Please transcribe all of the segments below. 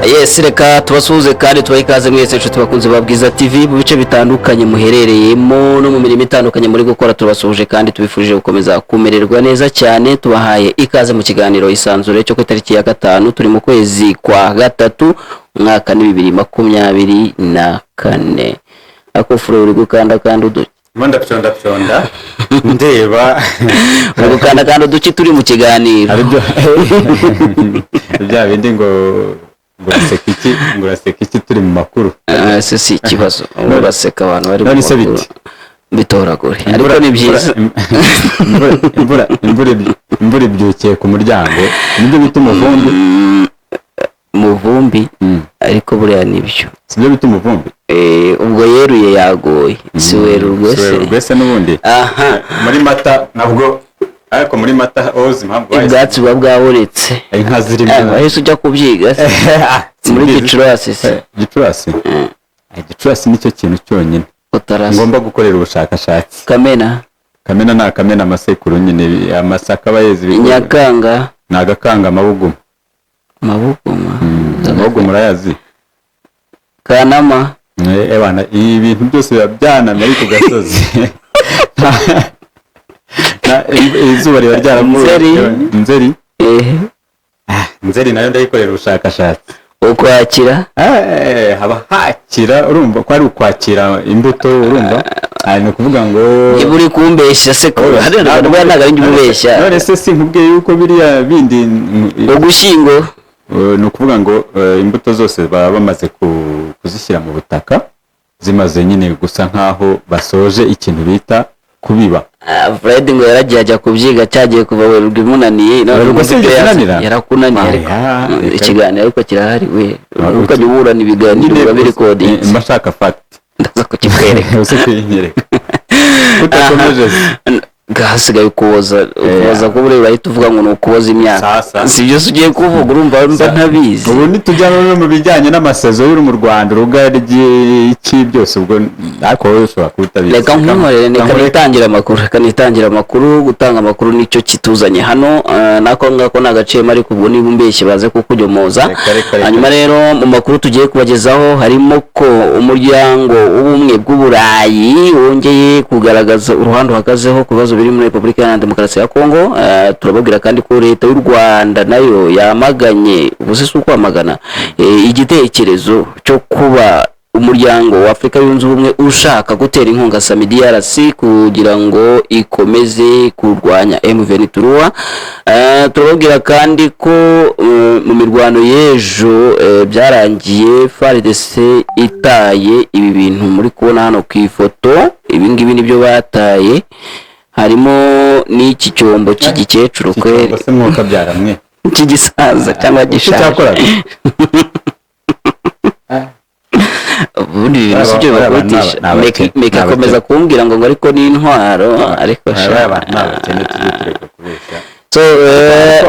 Yes, reka tubasuhuze kandi tubahe ikaze mwese, inshuti bakunzi ba Bwiza TV, mu bice bitandukanye muherereyemo no mu mirimo itandukanye muri gukora. Tubasuhuje kandi tubifurije gukomeza kumererwa neza cyane. Tubahaye ikaze mu kiganiro Isanzure cyo ku itariki ya 5, turi mu kwezi kwa 3, umwaka ni 2024. Akufuro uri gukanda kandi uduki? Ndimo ndapyondapyonda ndeba. Uri gukanda kandi uduki turi mu kiganiro? Aribyo bya bindi ngo uraseka iki, ngo uraseka iki turi mu makuru. Ah, ese si ikibazo, uraseka abantu bari mu None se makuru. bite? Bitoragure, ariko ni byiza. Imvura ibyukiye ku muryango, nibyo bita umuvumbi. Muvumbi. Ariko buriya nibyo. Sibyo bita umuvumbi? Ubwo yeruye yagoye, si Werurwe Si se? Werurwe se n'ubundi? Aha. Muri Mata nabwo, ariko muri Mata ozi impamvu bahise Ubwatsi buba bwabonetse. Inka zirimo. Wahise ujya kubyiga se? Muri Gicurasi se? Gicurasi. Gicurasi nicyo kintu cyonyine Utarasa. ngomba gukorera ubushakashatsi. Kamena? Kamena ni akamena amasekuru nyine, amasaka aba yeze, ibigori. Nyakanga? Ni agakanga amabuguma. Mabuguma. Amabuguma urayazi? Kanama? Ebana, ibi bintu byose biba byanamye ari ku gasozi. Izuba riba ryaravuye. Nzeri? Nzeri. Nzeri nayo ndayikorera ubushakashatsi. Ukwakira? Haba hakira, urumva ko ari ukwakira imbuto, urumva. Ah, ni ukuvuga ngo Niba uri kumbeshya se ko hariya ntabwo ari njye umubeshya. None se sinkubwiye yuko biriya bindi Ugushyingo? Ni ukuvuga ngo imbuto zose baba bamaze kuzishyira mu butaka, zimaze nyine gusa nkaho basoje ikintu bita kubiba. Ah, Fred ngo yaragiye ajya kubyiga, cyagiye kuva Werurwe imunaniye none. Werurwe umunsi se ibyo ikunanira? Yarakunaniye ariko. Aya, reka. Ikiganiro ariko kirahari we. Ah, ukajya uburana ibiganiro Nyine biba birecordinze. Mba nshaka fact. Ndaza kukikwereka. Uze kuyinyereka utakomeje se. Hasigaye ukuboza, ukuboza ko buriya urahita uvuga ngo ni ukuboza imyaka. Sasa. Si byo se ugiye kuvuga? Urumva mba ntabizi. Ubu nitujya no mu bijyanye n'amasaison y'uri mu Rwanda, urugaryi, iki byose, ubwo ariko wowe ushobora kuba utabizi. Reka nkunkorere, reka nitangire amakuru, reka nitangire amakuru. Gutanga amakuru nicyo kituzanye hano. Nako ngako ni agaciyemo, ariko ubwo niba umbeshye baze kukuryomoza. Reka, reka, reka. Hanyuma rero mu makuru tugiye kubagezaho harimo ko Umuryango w'Ubumwe bw'Uburayi wongeye kugaragaza uruhande uhagazeho ku bibazo biri muri Repubulika Iharanira Demokarasi ya Kongo. Turababwira kandi ko Leta y'u Rwanda nayo yamaganye, ubu se si ukwamagana, igitekerezo cyo kuba Umuryango wa Afurika Yunze Ubumwe ushaka gutera inkunga SAMIDRC kugira ngo ikomeze kurwanya M23. Turababwira kandi ko mu mirwano y'ejo byarangiye FARDC itaye ibi bintu muri kubona hano ku ifoto. Ibi ngibi nibyo bataye, harimo n'iki cyombo cy'igikecuru kweri. Cyombo se mwuka byaramwe? Cy'igisaza cyangwa Icyo gishaje. cyakoraga. Ubundi ibi bintu si byo bakubitisha. Ni abakene. Meka Ni akomeza abakene. kumbwira ngo ariko ni intwaro, ariko sha. Abantu ni abakene, tujye tureka kubeshya. So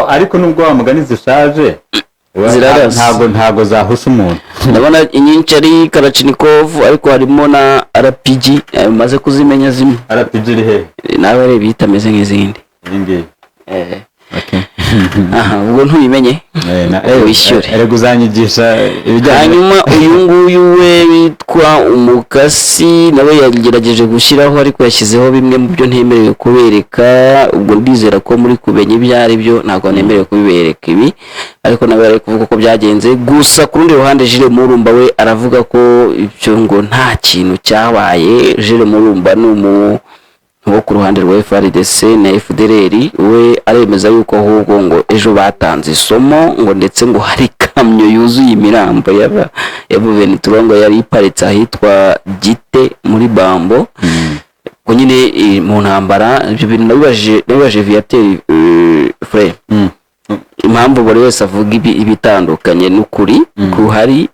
Ariko nubwo wa mugani zishaje Zirarasa. ntabwo zahusha umuntu. Ndabona inyinshi ari Kalashnikov, ariko harimo na RPG, maze kuzimenya zimwe. RPG iri hehe? Nawe areba itameze nk'izindi. Iyi ngiyi? Eh. Aha ubwo ntuyimenye. Wishyure. Erega uzanyigisha ibijyanye. Hanyuma uyu nguyu we witwa Umukasi nawe yagerageje gushyiraho, ariko yashyizeho bimwe mu byo ntemerewe kubereka. Ubwo ndizera ko muri kumenya ibyo ari byo, ntabwo nemerewe kubibereka ibi, ariko nawe ari kuvuga uko byagenze. Gusa ku rundi ruhande Jules Murumba we aravuga ko ibyo ngo nta kintu cyabaye. Jules Murumba ni umu wo ku ruhande rwa FARDC na FDLR, we aremeza yuko ahubwo ngo ejo batanze isomo, ngo ndetse ngo hari ikamyo yuzuye imirambo y'aba ya M23 ngo yari iparitse ahitwa Gite muri Bambo. Ko nyine mu ntambara ibyo bintu nabibajije Viateur, Frere, impamvu buri wese avuga ibi ibitandukanye n'ukuri kuhari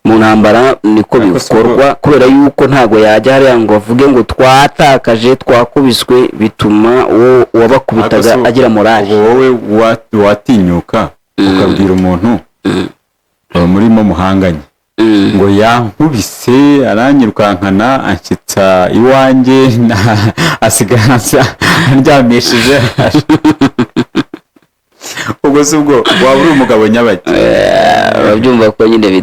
mu ntambara niko Ariko si bikorwa, kubera yuko ntago yajya hariya ngo avuge ngo twatakaje, twakubiswe, bituma uwo uwabakubitaga Ariko si agira morale. Ubu wowe watinyuka ukabwira umuntu murimo muhanganye ngo yankubise, aranyirukankana, anshyitsa iwanjye, asiga andyamishije, ubwo Ubwo si ubwo waba uri umugabo nyabaki? Urabyumva ko nyine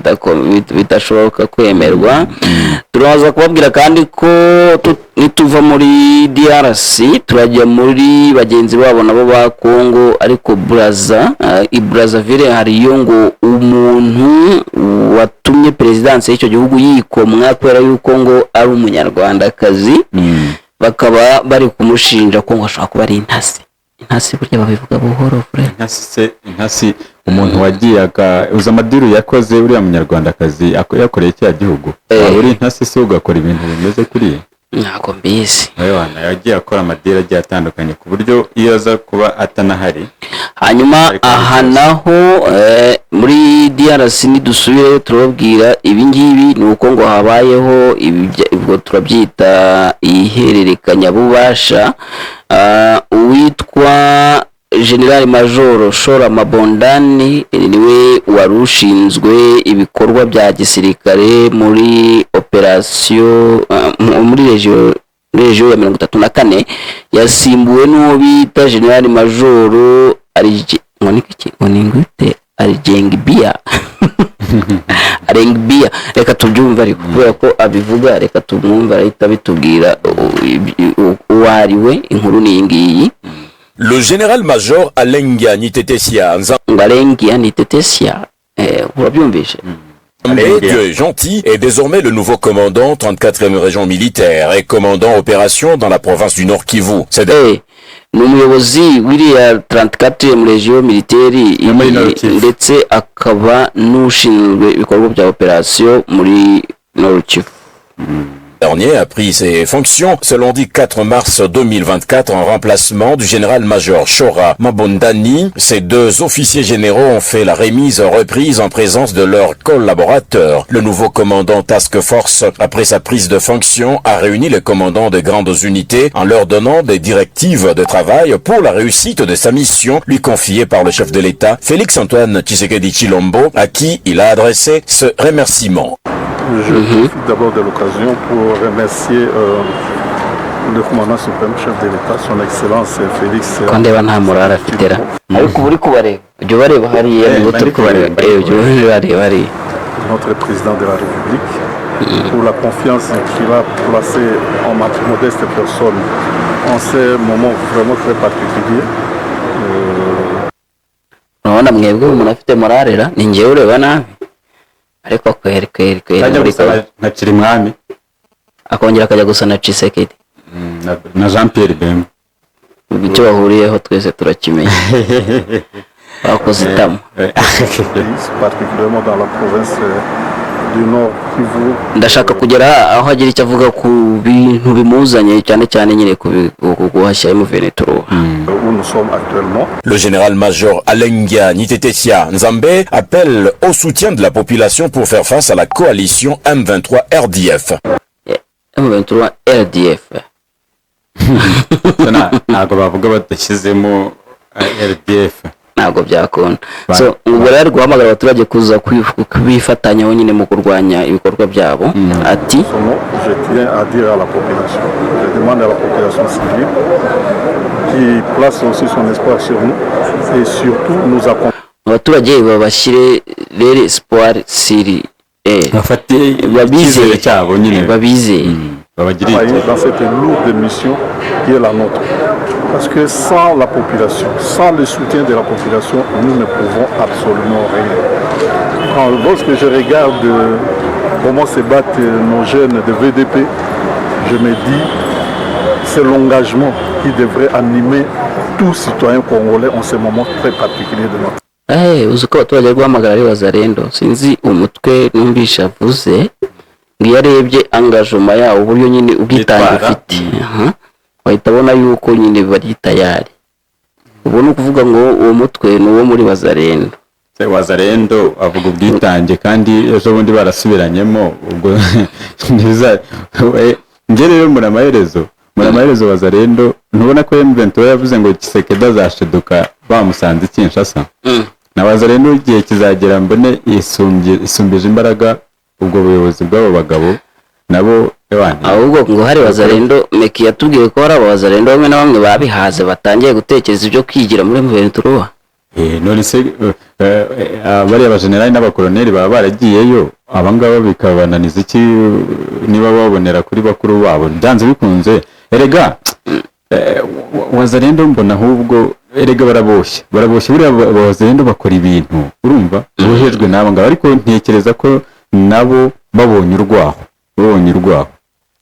bidashoboka kwemerwa. Turaza kubabwira kandi ko nituva muri DRC turajya muri bagenzi babo nabo ba Congo, ariko Braza, i Brazzaville hariyo ngo umuntu watumye perezidansi y'icyo gihugu yikomwa kubera yuko ngo ari Umunyarwandakazi, bakaba bari kumushinja ko ngo ashobora kuba ari intasi. Intasi burya babivuga buhoro fure. Intasi se, intasi umuntu wagiye uzi amadiru yakoze uriya Munyarwandakazi yakoreye kiriya gihugu? Waba uri intasi se ugakora ibintu bimeze kuriya? Ntabwo mbizi. Ewana, yagiye akora amadiri agiye atandukanye ku buryo iyo aza kuba atanahari. Hanyuma Ariko aha byose. naho muri DRC nidusubire turababwira ibi ngibi. Ni uko ngo habayeho ubwo turabyita ihererekanyabubasha. Uwitwa General Major Shora Mabondani niwe wari ushinzwe ibikorwa bya gisirikare muri operasiyo muri région ya 34, yasimbuwe n'uwo bita General Major Arige, ngo ni iki, ngo ni ngwite Arigengbia, Arengbia. Reka tubyumve ariko kubera ko abivuga, reka tumwumve, arahita bitubwira uwo ari we. Inkuru ni iyi ngiyi. Le général-major Alengia Nitetesia Ngo Arengia Nitetesia, urabyumvishe. Nzambe Dieu Gentil est désormais le nouveau commandant 34e région militaire et commandant opération dans la province du Nord Kivu. C'est Ni umuyobozi w'iriya 34e région militaire Yo muri Nord Kivu. ndetse akaba n'ushinzwe ibikorwa bya operasiyo muri Nord Kivu. dernier a pris ses fonctions ce lundi 4 mars 2024 en remplacement du général-major Shora Mabondani. Ces deux officiers généraux ont fait la remise reprise en présence de leurs collaborateurs. Le nouveau commandant Task Force, après sa prise de fonction, a réuni les commandants des grandes unités en leur donnant des directives de travail pour la réussite de sa mission lui confiée par le chef de l'État, Félix Antoine Tshisekedi Tshilombo, à qui il a adressé ce remerciement. Je profite d'abord de l'occasion pour remercier le commandant suprême, chef de l'État, son Excellence Félix. Ko ndeba nta morale afite ra? Ariko uba uri kubareba, ujya ubareba hariya. Mba ndi kubareba, mba ndi Ujya ubareba hariya. Notre président de la République, pour la confiance qu'il a placée en ma modeste personne en ces moments vraiment très particuliers. Urabona mwebwe umuntu afite morale ra? Ni njyewe ureba nabi ariko kweri kweri kweri. Ajya muri gusa nka Kirimwami. Akongera akajya gusa na Tshisekedi. Na Jean Pierre Bemba. Icyo bahuriyeho twese turakimenya, bakoze itama. Particulièrement dans la province du Nord Kivu. Ndashaka kugera aho agira icyo avuga ku bintu bimuzanye cyane cyane nyine ku guhashya M23. Où nous sommes actuellement. Le général-major Alengia Nitetesia Nzambe appelle au soutien de la population pour faire face à la coalition M23 RDF. M23 RDF. Ntabwo bavuga badashyizemo RDF. Ntabwo byakunda. So ubwo rero ari guhamagara abaturage kuza kubifatanyaho nyine mu kurwanya ibikorwa byabo, ati: Son nom, je tiens à dire à la population, je demande à la population civile qui place aussi son espoir sur nous et surtout nous accompagner. Abaturage babashyire rero espoir sur Bafate babizeye. Icyizere cyabo nyine. Babizeye. Babagiriye icyizere. Dans cette lourde mission qui est la nôtre. Parce que sans la population, sans le soutien de la population, nous ne pouvons absolument rien. Lorsque je regarde comment se battent nos jeunes de VDP, je me dis, c'est l'engagement qui devrait animer tout citoyen congolais en ce moment très particulier de notre Uzi ko abaturage bari guhamagara ari Wazalendo? Sinzi umutwe numvishe avuze ngo iyo arebye engagement yawo, uburyo nyine ubwitange Bitwara. ufite. Aha. Wahita abona yuko nyine bari tayari. Ubu ni ukuvuga ngo uwo mutwe ni uwo muri Wazalendo. Se Wazalendo avuga ubwitange kandi ejo bundi barasubiranyemo, ubwo njye rero muri amaherezo Wazalendo, ntubona ko M23 yavuze ngo Tshisekedi azashiduka bamusanze i Kinshasa? Na Wazalendo igihe kizagera mbone isumbije imbaraga ubwo buyobozi bw'abo bagabo nabo ewana. Ahubwo ngo hari Wazalendo, Meki yatubwiye ko hari Abawazalendo bamwe na bamwe babihaze, batangiye gutekereza ibyo kwigira muri M23. None se bariya bajenerali n'abakoloneli baba baragiyeyo, abangaba bikabananiza iki, niba babonera kuri bakuru babo? Byanze bikunze erega Wazalendo mbona ahubwo erega baraboshye, baraboshye. Buriya Wazalendo bakora ibintu, urumva, bohejwe n'aba ngaba, ariko ntekereza ko nabo babonye urwaho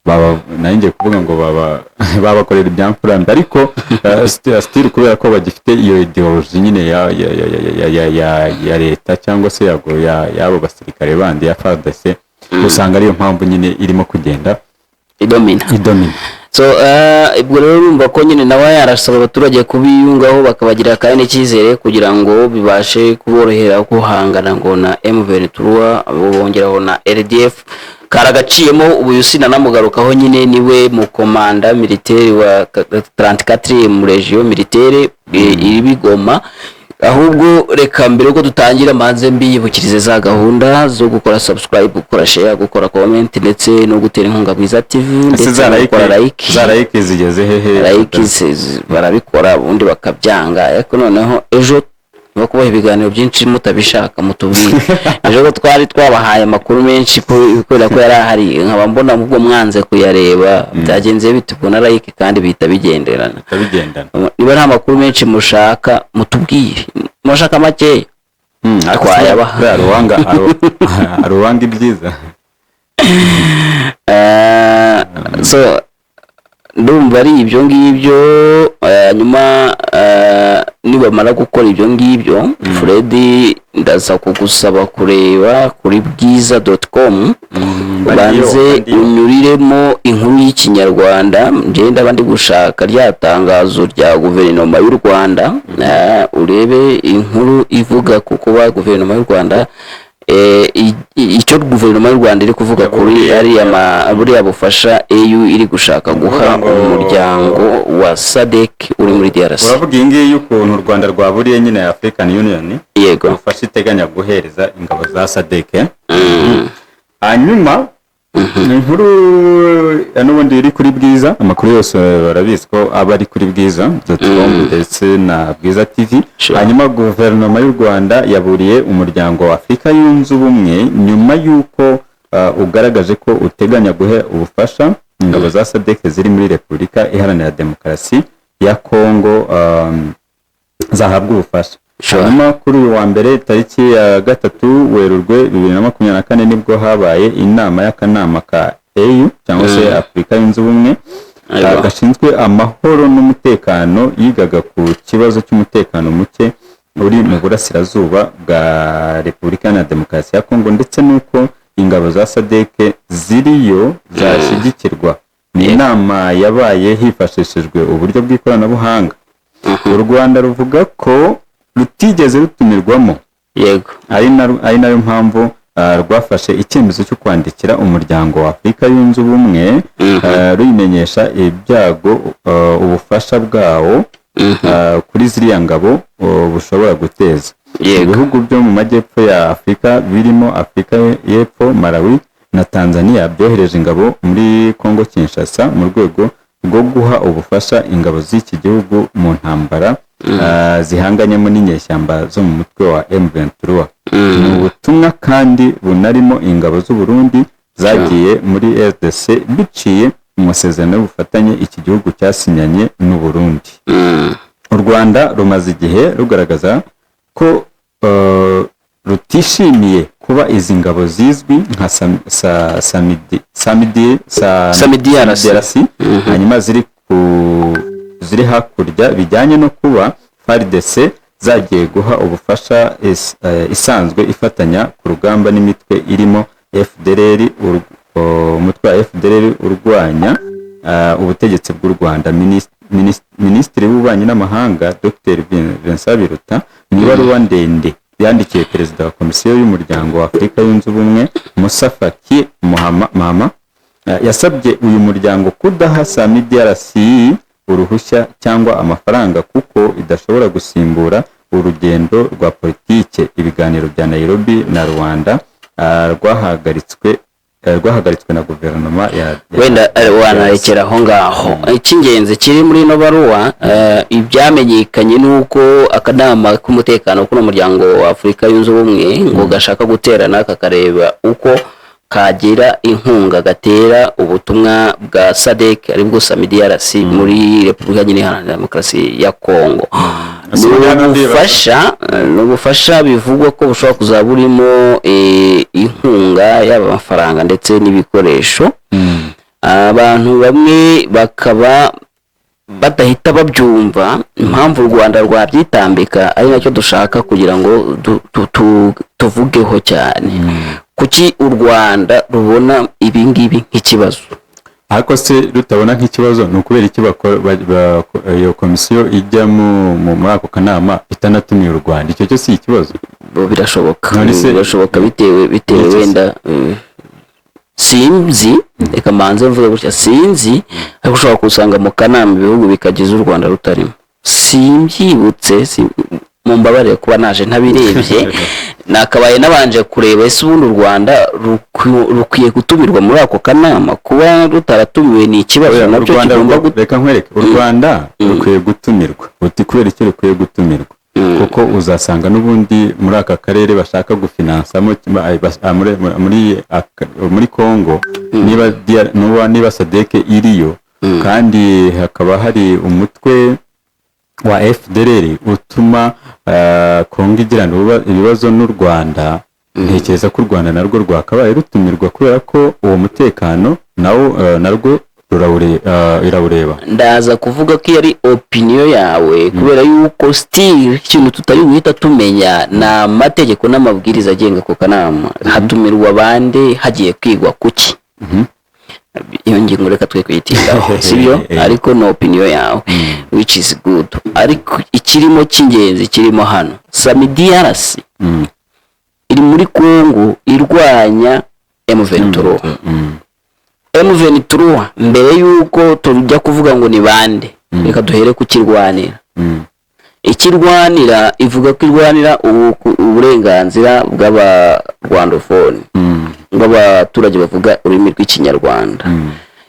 baba, nari ngiye kuvuga ngo baba babakorera ibyamfurambi, ariko still kubera ko bagifite iyo ideology nyine ya leta cyangwa se y'abo basirikare bandi ya FARDC, usanga ariyo mpamvu nyine irimo kugenda idomina. Idomina. So ubwo rero urumva ko nyine nawe yarasaba abaturage kubiyungaho, bakabagira kandi n'icyizere kugira ngo bibashe kuborohera guhangana ngo na M23, abo bongeraho na RDF karagaciyemo. Ubu sinanamugarukaho nyine, niwe mukomanda militaire wa 34 région militaire iri Bigoma. Ahubwo reka mbere yuko dutangira mbanze mbiyibukirize za gahunda zo gukora subscribe, gukora share, gukora comment ndetse no gutera inkunga Bwiza TV Ese ndetse za no gukora like. Za like zigeze hehe? Like barabikora ubundi bakabyanga, ariko noneho ejo niba kubaha ibiganiro byinshi mutabishaka mutubwire. Ejo ko twari twabahaye amakuru menshi kubera ko yari ahari, nkaba mbona ubwo mwanze kuyareba, byagenze bite? Ubwo na like kandi bihita bigenderana. Bigendana. Niba nta makuru menshi mushaka mutubwire, mushaka makeya Ariko se twayabaha. buriya aruwanga ibyiza. So ndumva ari ibyo ngibyo. Nyuma nibamara gukora ibyo ngibyo, Fred, ndaza kugusaba kureba kuri bwiza.com, ubanze Bandiyo. unyuriremo inkuru y'Ikinyarwanda. Njye ndaba ndi gushaka rya tangazo rya guverinoma y'u Rwanda. Urebe inkuru ivuga ku kuba guverinoma y'u Rwanda, icyo guverinoma y'u Rwanda iri kuvuga kuri ariya buriya bufasha AU iri gushaka guha umuryango wa SADC uri muri DRC. Uravuga iyi ngiyi y'ukuntu u Rwanda rwaburiye nyine African Union Yego. ubufasha iteganya guhereza ingabo za SADC. Hanyuma inkuru ya n'ubundi iri kuri Bwiza, amakuru yose barabizi ko aba ari kuri bwiza.com ndetse na Bwiza TV. Hanyuma guverinoma y'u Rwanda yaburiye Umuryango wa Afurika Yunze Ubumwe nyuma y'uko ugaragaje ko uteganya guha ubufasha ingabo za SADC ziri muri Repubulika Iharanira Demokarasi ya Kongo, zahabwa ubufasha. Hanyuma kuri uyu wa mbere tariki ya 3 Werurwe 2024 nibwo habaye inama y'akanama ka AU cyangwa se Afurika Yunze Ubumwe gashinzwe amahoro n'umutekano, yigaga ku kibazo cy'umutekano muke uri mu burasirazuba bwa Repubulika Iharanira Demokarasi ya Kongo ndetse n'uko ingabo za SADC ziriyo zashyigikirwa. Ni inama yabaye hifashishijwe uburyo bw'ikoranabuhanga. U Rwanda ruvuga ko rutigeze rutumirwamo, ari nayo mpamvu rwafashe icyemezo cyo kwandikira Umuryango wa Afurika Yunze Ubumwe, ruyimenyesha ibyago ubufasha bwawo kuri ziriya ngabo bushobora guteza. Ibihugu byo mu majyepfo ya Afurika birimo Afurika y'Epfo, Malawi na Tanzania byohereje ingabo muri Congo Kinshasa mu rwego rwo guha ubufasha ingabo z'iki gihugu mu ntambara zihanganyemo n'inyeshyamba zo mu mutwe wa M23. Ni ubutumwa kandi bunarimo ingabo z'u Burundi zagiye muri RDC biciye mu masezerano y'ubufatanye iki gihugu cyasinyanye n'u Burundi. U Rwanda rumaze igihe rugaragaza ko rutishimiye kuba izi ngabo zizwi nka SAMIDRC. DRC, hanyuma ziri hakurya, bijyanye no kuba FARDC zagiye guha ubufasha isanzwe ifatanya ku rugamba n'imitwe irimo FDLR, umutwe wa FDLR urwanya ubutegetsi bw'u Rwanda. Minisitiri w'Ububanyi n'Amahanga Dr Vincent Biruta, mu ibaruwa ndende yandikiye Perezida wa Komisiyo y'Umuryango wa Afurika Yunze Ubumwe Musa Faki Mahama, yasabye uyu muryango kudaha SAMIDRC uruhushya cyangwa amafaranga kuko idashobora gusimbura urugendo rwa politike, ibiganiro bya Nairobi na Rwanda rwahagaritswe. rwahagaritswe na guverinoma ya Wenda wanarekera aho ngaho. Icy'ingenzi kiri muri ino baruwa, ibyamenyekanye ni uko akanama k'umutekano k'uno muryango wa Afurika Yunze Ubumwe ngo gashaka guterana kakareba uko kagira inkunga gatera ubutumwa bwa SADC, aribwo SAMIDRC, muri Repubulika nyine Iharanira Demokarasi ya Kongo. Ese Ni hano ndibaza- ubufasha, ni ubufasha bivugwa ko bushobora kuzaba burimo inkunga yaba amafaranga ndetse n'ibikoresho. Abantu bamwe bakaba badahita babyumva impamvu u Rwanda rwabyitambika, ari nacyo dushaka kugira ngo tuvugeho cyane. Kuki u Rwanda rubona ibi ngibi nk'ikibazo? Ariko se rutabona nk'ikibazo, ni ukubera iki iyo komisiyo ijya muri ako kanama itanatumiye u Rwanda? Icyo cyo si ikibazo? Bo birashoboka. None se- Birashoboka bitewe Iki se? wenda sinzi, reka mbanze mvuge gutya, sinzi, ariko ushobora gusanga mu kanama ibihugu bikagize u Rwanda rutarimo. Simbyibutse, mumbabarire kuba naje ntabirebye, nakabaye nabanje kureba ese ubundi u Rwanda rukwiye gutumirwa muri ako kanama. Kuba rutaratumiwe ni ikibazo Oya, u nabyo Rwanda kigomba reka nkwereke, u Rwanda rukwiye gutumirwa. Uti kubera iki rukwiye gutumirwa? Kuko uzasanga n'ubundi muri aka karere bashaka gufinansamo muri Congo, niba SADC iriyo kandi hakaba hari umutwe wa FDLR utuma Congo igirana ibibazo n'u Rwanda, ntekereza ko u Rwanda narwo rwakabaye rutumirwa, kubera ko uwo mutekano nawo narwo irawureba. Ndaza kuvuga ko iyo ari opinion yawe, kubera yuko still ikintu tutari guhita tumenya ni amategeko n'amabwiriza agenga ako kanama. Hatumirwa bande? Hagiye kwigwa kuki? Iyo ngingo reka twe kuyitindaho, sibyo? Ariko ni opinion yawe, which is good. Ariko ikirimo cy'ingenzi kirimo hano, SAMIDRC iri muri Congo irwanya M23. M23, mbere yuko tujya kuvuga ngo ni bande, reka duhere kukirwanira. Ikirwanira, ivuga ko irwanira uburenganzira bw'abarwandofone, bw'abaturage bavuga ururimi rw'Ikinyarwanda.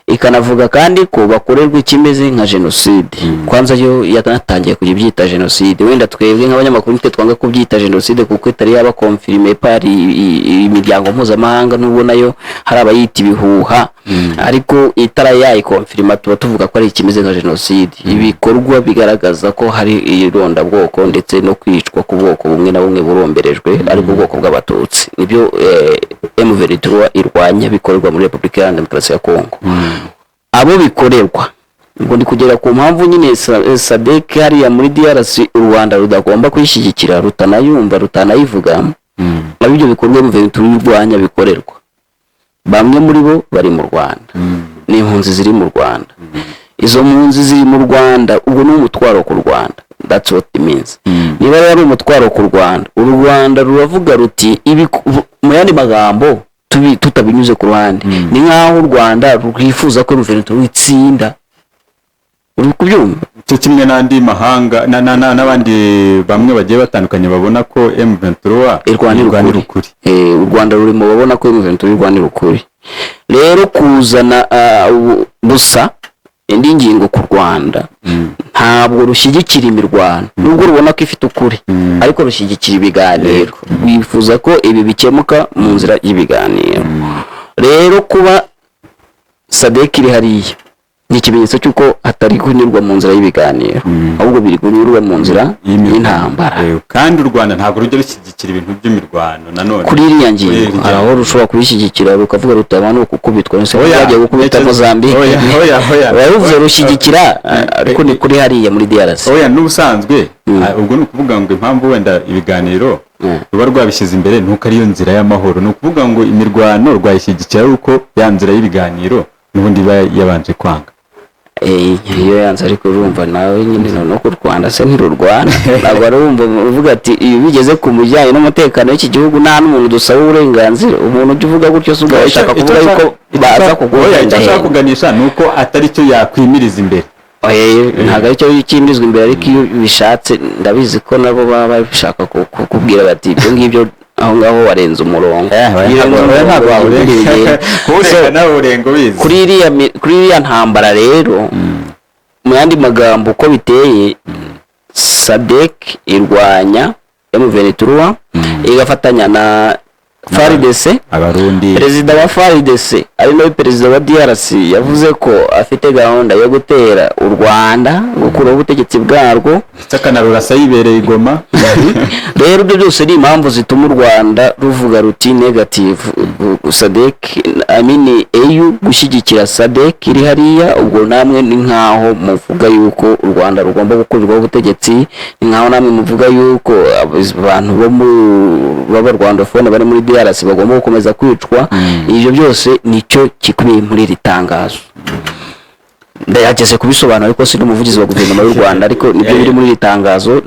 Ikanavuga kandi ko bakorerwa ikimeze nka jenoside. Kwanza yo yanatangiye kujya ibyita jenoside. Wenda twebwe nk'abanyamakuru nitwe twanga kubyita jenoside kuko itari yaba confirmé par imiryango mpuzamahanga, nubwo nayo hari abayita ibihuha, ariko itara yayikonfirima tuba tuvuga ko ari ikimeze nka jenoside, ibikorwa bigaragaza ko hari irondabwoko ndetse no kwicwa ku bwoko bumwe na bumwe buromberejwe, ariko ubwoko bw'Abatutsi nibyo M23 irwanya bikorerwa muri Repubulika Iharanira Demokarasi ya Kongo. Abo bikorerwa, ubwo ndi kugera ku mpamvu nyine SADC hariya muri DRC u Rwanda rudagomba kuyishyigikira, rutanayumva, rutanayivuga. Abo ibyo bikorwa M23 irwanya bikorerwa, bamwe muri bo bari mu Rwanda, ni impunzi ziri mu Rwanda. Izo mpunzi ziri mu Rwanda, ubwo ni umutwaro ku Rwanda. That's what it means. Niba rero ari umutwaro ku Rwanda, u Rwanda ruravuga ruti ibi, mu yandi magambo, tutabinyuze ku ruhande, ni nk'aho u Rwanda rwifuza ko M23 itsinda. Uri kubyumva? Cyo kimwe n'andi mahanga n'abandi bamwe bagiye batandukanye babona ko M23 irwanira irwanira ukuri. Ukuri. U Rwanda ruri mu babona ko M23 irwanira ukuri. Rero kuzana gusa indi ngingo ku Rwanda, ntabwo rushyigikira imirwano nubwo rubona ko ifite ukuri, ariko rushyigikira ibiganiro, rwifuza ko ibi bikemuka mu nzira y'ibiganiro. Rero kuba SADC iri hariya ni ikimenyetso cy'uko hatari kunyurwa mu nzira y'ibiganiro, ahubwo biri kunyurwa mu nzira y'imirwano. y'intambara. Kandi u Rwanda ntabwo rujya rushyigikira ibintu by'imirwano nanone. Kuri iriya Kuri ngingo iriya hari aho rushobora kubishyigikira rukavuga ruti aba ni ukukubitwa, ese Oya, bagiye gukubita Mozambique? Oya, oya, oya. Urabivuze Oya. rushyigikira, ariko ni kuri hariya muri DRC. Oya, n'ubusanzwe ubwo ni ukuvuga ngo impamvu wenda ibiganiro ruba rwabishyize imbere nuko ariyo nzira y'amahoro. Ni ukuvuga ngo imirwano rwayishyigikira ari uko ya nzira y'ibiganiro n'ubundi iba yabanje kwanga. Iyo yanze, ariko urumva nawe nyine noneho ko u Rwanda se ntirurwana? Ntabwo ari wumva uvuga ati iyo bigeze ku bijyanye n'umutekano w'iki gihugu nta n'umuntu dusaba uburenganzira. Umuntu ujya uvuga gutyo se ubwo ashaka kuvuga yuko baza Oya, icyo kuguhenda? nshaka kuganisha ni uko atari cyo yakwimiriza imbere. Oya, ntabwo aricyo cyimirizwa imbere, ariko iyo bishatse ndabizi ko nabo baba bashaka kukubwira bati ibyo ngibyo. Aho ngaho warenze umurongo. Oya, Iyo urenze oya, ntabwo umurongo, wawurenga. bigenda. Kuwurenga nawe urenga ubizi. Kuri iriya ntambara rero, mu yandi magambo uko biteye, SADC irwanya M23, igafatanya na FARDC. Abarundi. Perezida wa FARDC, ari nawe perezida wa DRC, yavuze ko afite gahunda yo gutera u Rwanda, gukuraho ubutegetsi bwarwo. Ndetse akanarurasa yibereye i Goma. Rero ibyo byose ni impamvu zituma u Rwanda ruvuga ruti negative SADC, I mean AU, gushyigikira SADC iri hariya. Ubwo namwe ni nkaho muvuga yuko u Rwanda rugomba gukurirwaho ubutegetsi, ni nkaho namwe muvuga yuko abantu bo mu b'abarwandophone bari muri DRC bagomba gukomeza kwicwa. Ibyo byose nicyo gikubiye muri iri tangazo. Ndayageze kubisobanura, ariko si n'umuvugizi wa guverinoma y'u Rwanda, ariko nibyo biri muri iri tangazo.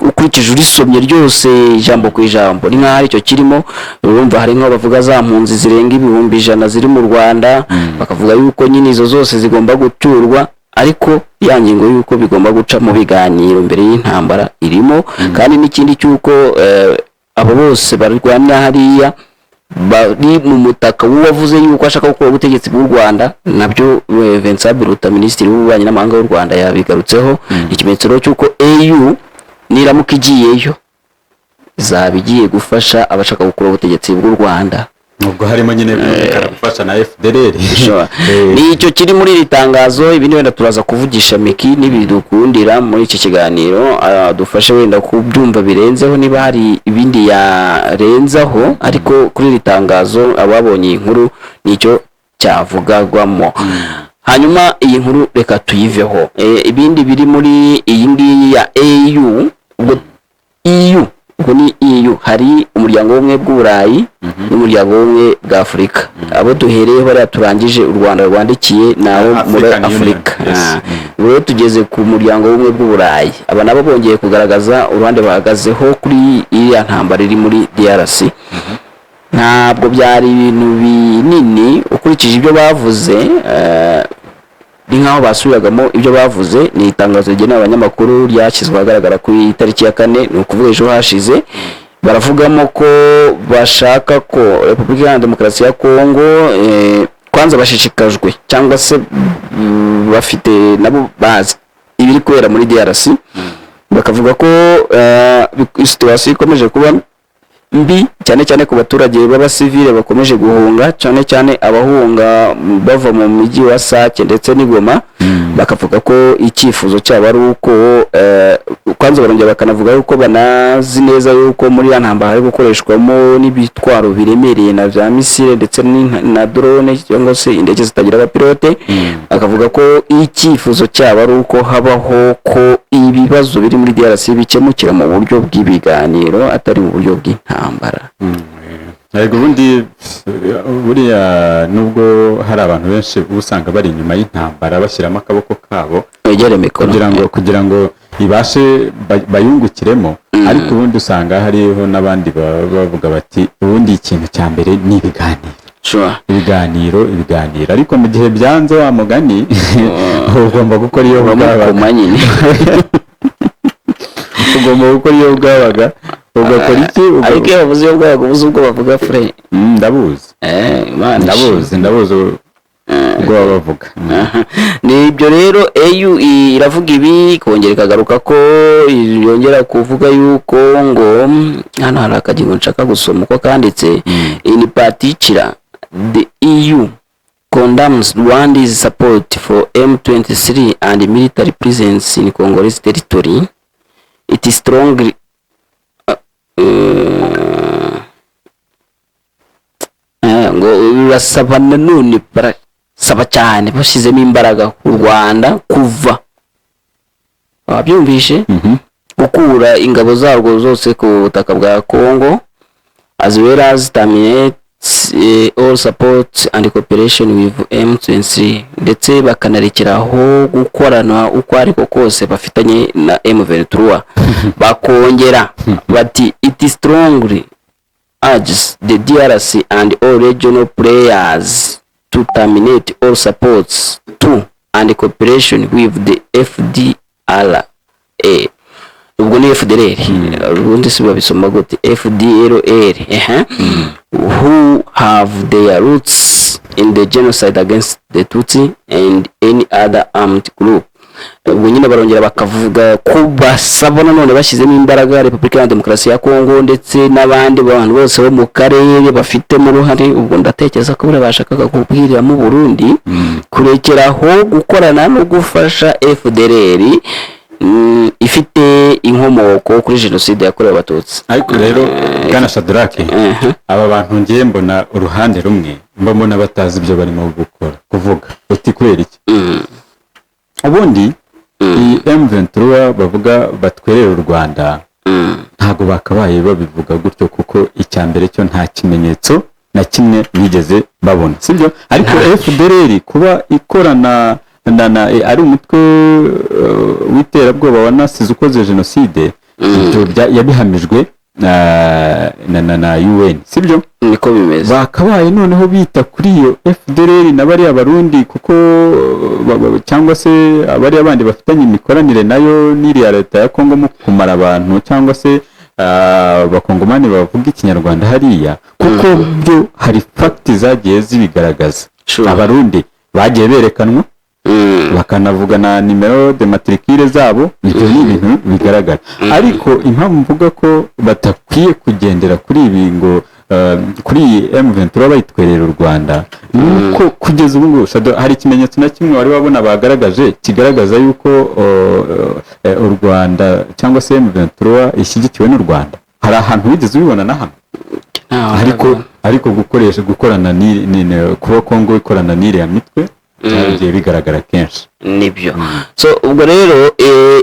Ukurikije urisomye ryose ijambo ku ijambo, ni nk'aho aricyo kirimo. Urumva hari nk'aho bavuga za mpunzi zirenga 100,000 ziri mu Rwanda, bakavuga yuko nyine izo zose zigomba gucyurwa, ariko ya ngingo y'uko bigomba guca mu biganiro mbere y'intambara irimo. Kandi n'ikindi cy'uko abo bose barwanira hariya bari mu mutaka w'uwavuze yuko ashaka gukura ubutegetsi bw'u Rwanda, nabyo Vincent Biruta, minisitiri w'ububanyi n'amahanga w'u Rwanda, yabigarutseho. Ikimenyetso rero cy'uko AU niramuka igiyeyo, izaba igiye gufasha abashaka gukura ubutegetsi bw'u Rwanda. Ubwo harimo nyine birumvikana gufasha na FDLR. Sure. Ni icyo kiri muri iri tangazo. Ibindi wenda turaza kuvugisha Miki nibidukundira muri iki kiganiro, dufashe wenda kubyumva birenzeho niba hari ibindi yarenzaho, ariko kuri iri tangazo, ababonye iyi nkuru, nicyo cyavugagwamo. Hanyuma iyi nkuru reka tuyiveho. Ibindi biri muri iyi ngiyi ya AU, ubwo EU, ubwo ni EU, hari Umuryango w'Ubumwe bw'Uburayi n'Umuryango w'Ubumwe bwa Afurika. Abo duhereyeho bariya turangije u Rwanda rwandikiye ni abo muri African Union, Afurika. yes. Ah, ubu rero tugeze ku Muryango w'Ubumwe bw'Uburayi. Aba nabo bongeye kugaragaza uruhande bahagazeho kuri iriya ntambara iri muri DRC. Ntabwo byari ibintu binini ukurikije ibyo bavuze, ni nk'aho basubiragamo ibyo bavuze. Ni itangazo rigenewe abanyamakuru ryashyizwe ahagaragara ku itariki ya 4, ni ukuvuga ejo hashize. Baravugamo ko bashaka ko Repubulika Iharanira Demokarasi ya Kongo, kwanza bashishikajwe cyangwa se bafite nabo bazi ibiri kubera muri DRC, bakavuga ko situation ikomeje kuba mbi, cyane cyane ku baturage b'abasivile bakomeje guhunga, cyane cyane abahunga bava mu mujyi wa Sake ndetse n'i Goma. Bakavuga ko icyifuzo cyabo ari uko kwanza barongera bakanavuga yuko banazi neza yuko muri ya ntambara hari gukoreshwamo n'ibitwaro biremereye na bya misile ndetse na drone cyangwa se indege zitagira abapilote. Bakavuga ko icyifuzo cyabo ari uko habaho ko ibibazo biri muri DRC bikemukira mu buryo bw'ibiganiro, atari mu buryo bw'intambara. Yego, ubundi buriya nubwo hari abantu benshi uba usanga bari inyuma y'intambara bashyiramo akaboko kabo wegere mikoro kugira ngo ibashe bayungukiremo, ariko ubundi usanga hariho n'abandi baba bavuga bati ubundi ikintu cya mbere ni ibiganiro. Ibiganiro, ibiganiro, ariko mu gihe byanze, wa mugani, ugomba gukora iyo bwabaga. Uramukoma nyine. Ugomba gukora iyo bwabaga, ugakora iki? Ariko iyo bavuze iyo bwabaga, ubuze ubwo bavuga fure. Ndabuzi. Imana Ndabuzi, ndabuzi ubwo baba bavuga. Aha. Ni ibyo rero, AU iravuga ibi, ikongera ikagaruka ko yongera kuvuga yuko ngo hano hari akagingo nshaka gusoma uko kanditse. In particular, the EU condemns Rwanda's support for M23 and military presence in Congolese territory. It is strongly ngo birasaba nanone, barasaba cyane bashyizemo imbaraga u Rwanda kuva wabyumvishe gukura ingabo zarwo zose ku butaka bwa Congo, as well as terminate all support and cooperation with M23, ndetse bakanarekeraho gukorana uko ariko kose bafitanye na M23. Bakongera bati it strongly urges the DRC and all regional players to terminate all supports to and cooperation with the FDLR. Ubwo ni FDLR, ubundi si babisoma gute? FDLR, ehe, who have their roots in the genocide against the Tutsi and any other armed group. Ubwo nyine barongera bakavuga ko basaba nanone, bashyizemo imbaraga, Repubulika ya Demokarasi ya Kongo ndetse n'abandi bantu bose bo mu karere bafitemo uruhare. Ubwo ndatekereza ko buriya bashakaga kubwiriramo Burundi kurekeraho gukorana no gufasha FDLR ifite inkomoko kuri jenoside yakorewe Abatutsi. Ariko rero, bwana Shadrake, aba bantu ngiye mbona uruhande rumwe mba mbona batazi ibyo barimo gukora, kuvuga. Uti kubera iki? Ubundi iyi M23 bavuga batwerera u Rwanda, ntabwo bakabaye babivuga gutyo, kuko icya mbere cyo nta kimenyetso na kimwe bigeze babona, sibyo? Ariko FDLR kuba ikorana na ari umutwe w'iterabwoba wanasize ukoze jenoside, ibyo yabihamijwe na UN, sibyo? Niko bimeze. Bakabaye noneho bita kuri iyo FDLR na bariya Barundi, kuko cyangwa se bariya bandi bafitanye imikoranire nayo n'iriya leta ya Kongo mu kumara abantu, cyangwa se Abakongomani bavuga Ikinyarwanda hariya, kuko byo hari facts zagiye zibigaragaza. Abarundi bagiye berekanwa, bakanavuga na numéro de matricule zabo. Ibyo ni ibintu bigaragara. Ariko impamvu mvuga ko batakwiye kugendera kuri ibi ngo kuri iyi M23 bayitwerera u Rwanda, ni uko kugeza ubu ngubu, Shadow, hari ikimenyetso na kimwe wari wabona bagaragaje kigaragaza yuko u Rwanda cyangwa se M23 ishyigikiwe n'u Rwanda? Hari ahantu wigeze ubibona na hamwe? Ariko gukoresha gukorana kuba Kongo ikorana n'iriya mitwe byagiye bigaragara kenshi. Nibyo. So ubwo rero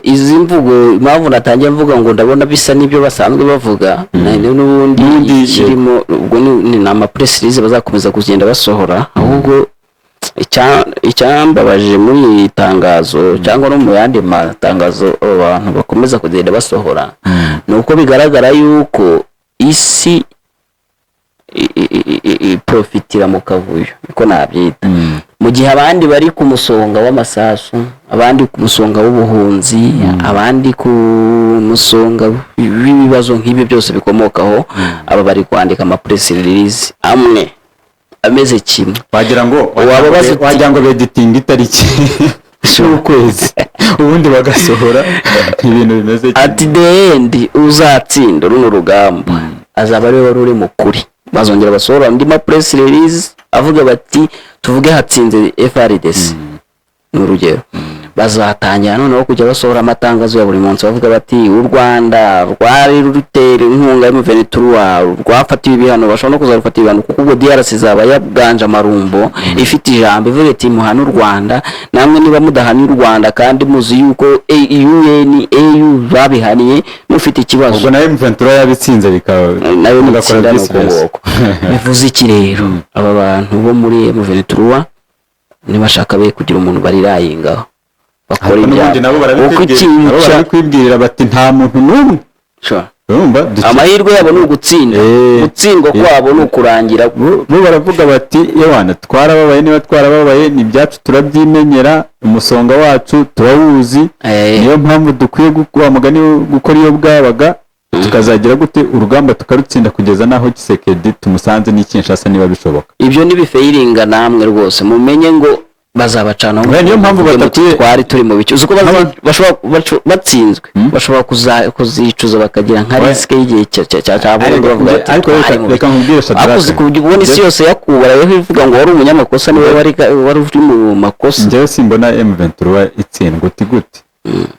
izi mvugo, impamvu natangiye mvuga ngo ndabona bisa n'ibyo basanzwe bavuga, n'ubundi N'ubundi, kirimo, ubwo ni ama press release bazakomeza kugenda basohora. Ahubwo icyambabaje muri iri tangazo cyangwa no mu yandi matangazo abo bantu bakomeza kugenda basohora, ni uko bigaragara yuko isi iprofitira mu kavuyo, niko nabyita, mu gihe abandi bari ku musonga w'amasasu, abandi ku musonga w'ubuhunzi, abandi ku musonga w'ibibazo nk'ibyo byose bikomokaho, aba bari kwandika ama press release amwe ameze kimwe. Wagira ngo Waba bazi wagira ngo beditinga itariki y'ukwezi, ubundi bagasohora ibintu bimeze kimwe. At the end, uzatsinda runo rugamba azaba ariwe wari uri mu kuri. Bazongera basohora andi ma press release avuga bati, tuvuge hatsinze FARDC, ni urugero, bazatangira noneho kujya basohora amatangazo ya buri munsi bavuga bati u Rwanda rwari rutera inkunga y'M23 rwafatiwe ibihano. Bashobora no kuzarufata ibihano, kuko ubwo DRC izaba yaganje amarumbo, ifite ijambo, ivuga iti muhane u Rwanda namwe. Niba mudahanye u Rwanda kandi muzi yuko UN, AU babihaniye, mufite ikibazo. Ubwo na M23 yabitsinze, bikaba nayo bagakora nitsinda ni uko vice versa. nguko. Bivuze iki rero? Aba bantu bo muri M23 nibashaka be kugira umuntu barirayingaho, bakora Ariko n'ubundi ibyabo nabo kuko barabikwibwira, ikintu nabo cya barabikwibwirira bati nta muntu n'umwe. Urumva Amahirwe yabo ni ugutsinda, gutsindwa kwabo ni ukurangira. Bo baravuga bati yewana twarababaye, niba twarababaye ni ibyacu, turabyimenyera, umusonga wacu turawuzi. Niyo mpamvu dukwiye wa mugani wo gukora iyo bwabaga, tukazagira gute urugamba tukarutsinda kugeza n'aho Tshisekedi tumusanze n'i Kinshasa niba bishoboka. Ibyo ntibifeyiringa, namwe rwose mumenye ngo bazabacanaho. Oya, niyo mpamvu Muvuge muti twari turi mu bice. Uzi ko bashobora batsinzwe, bashobora kuzicuza, bakagira nka Oya. risque y'igihe cya burundu, bavuga bati Ariko twari mu reka bice. nkubwire, Shadrach. Ariko uzi kubona isi yose yakubarayeho ivuga ngo wari umunyamakosa, niwe wari uri mu makosa. Njyewe simbona M23 itsindwa. Uti gute?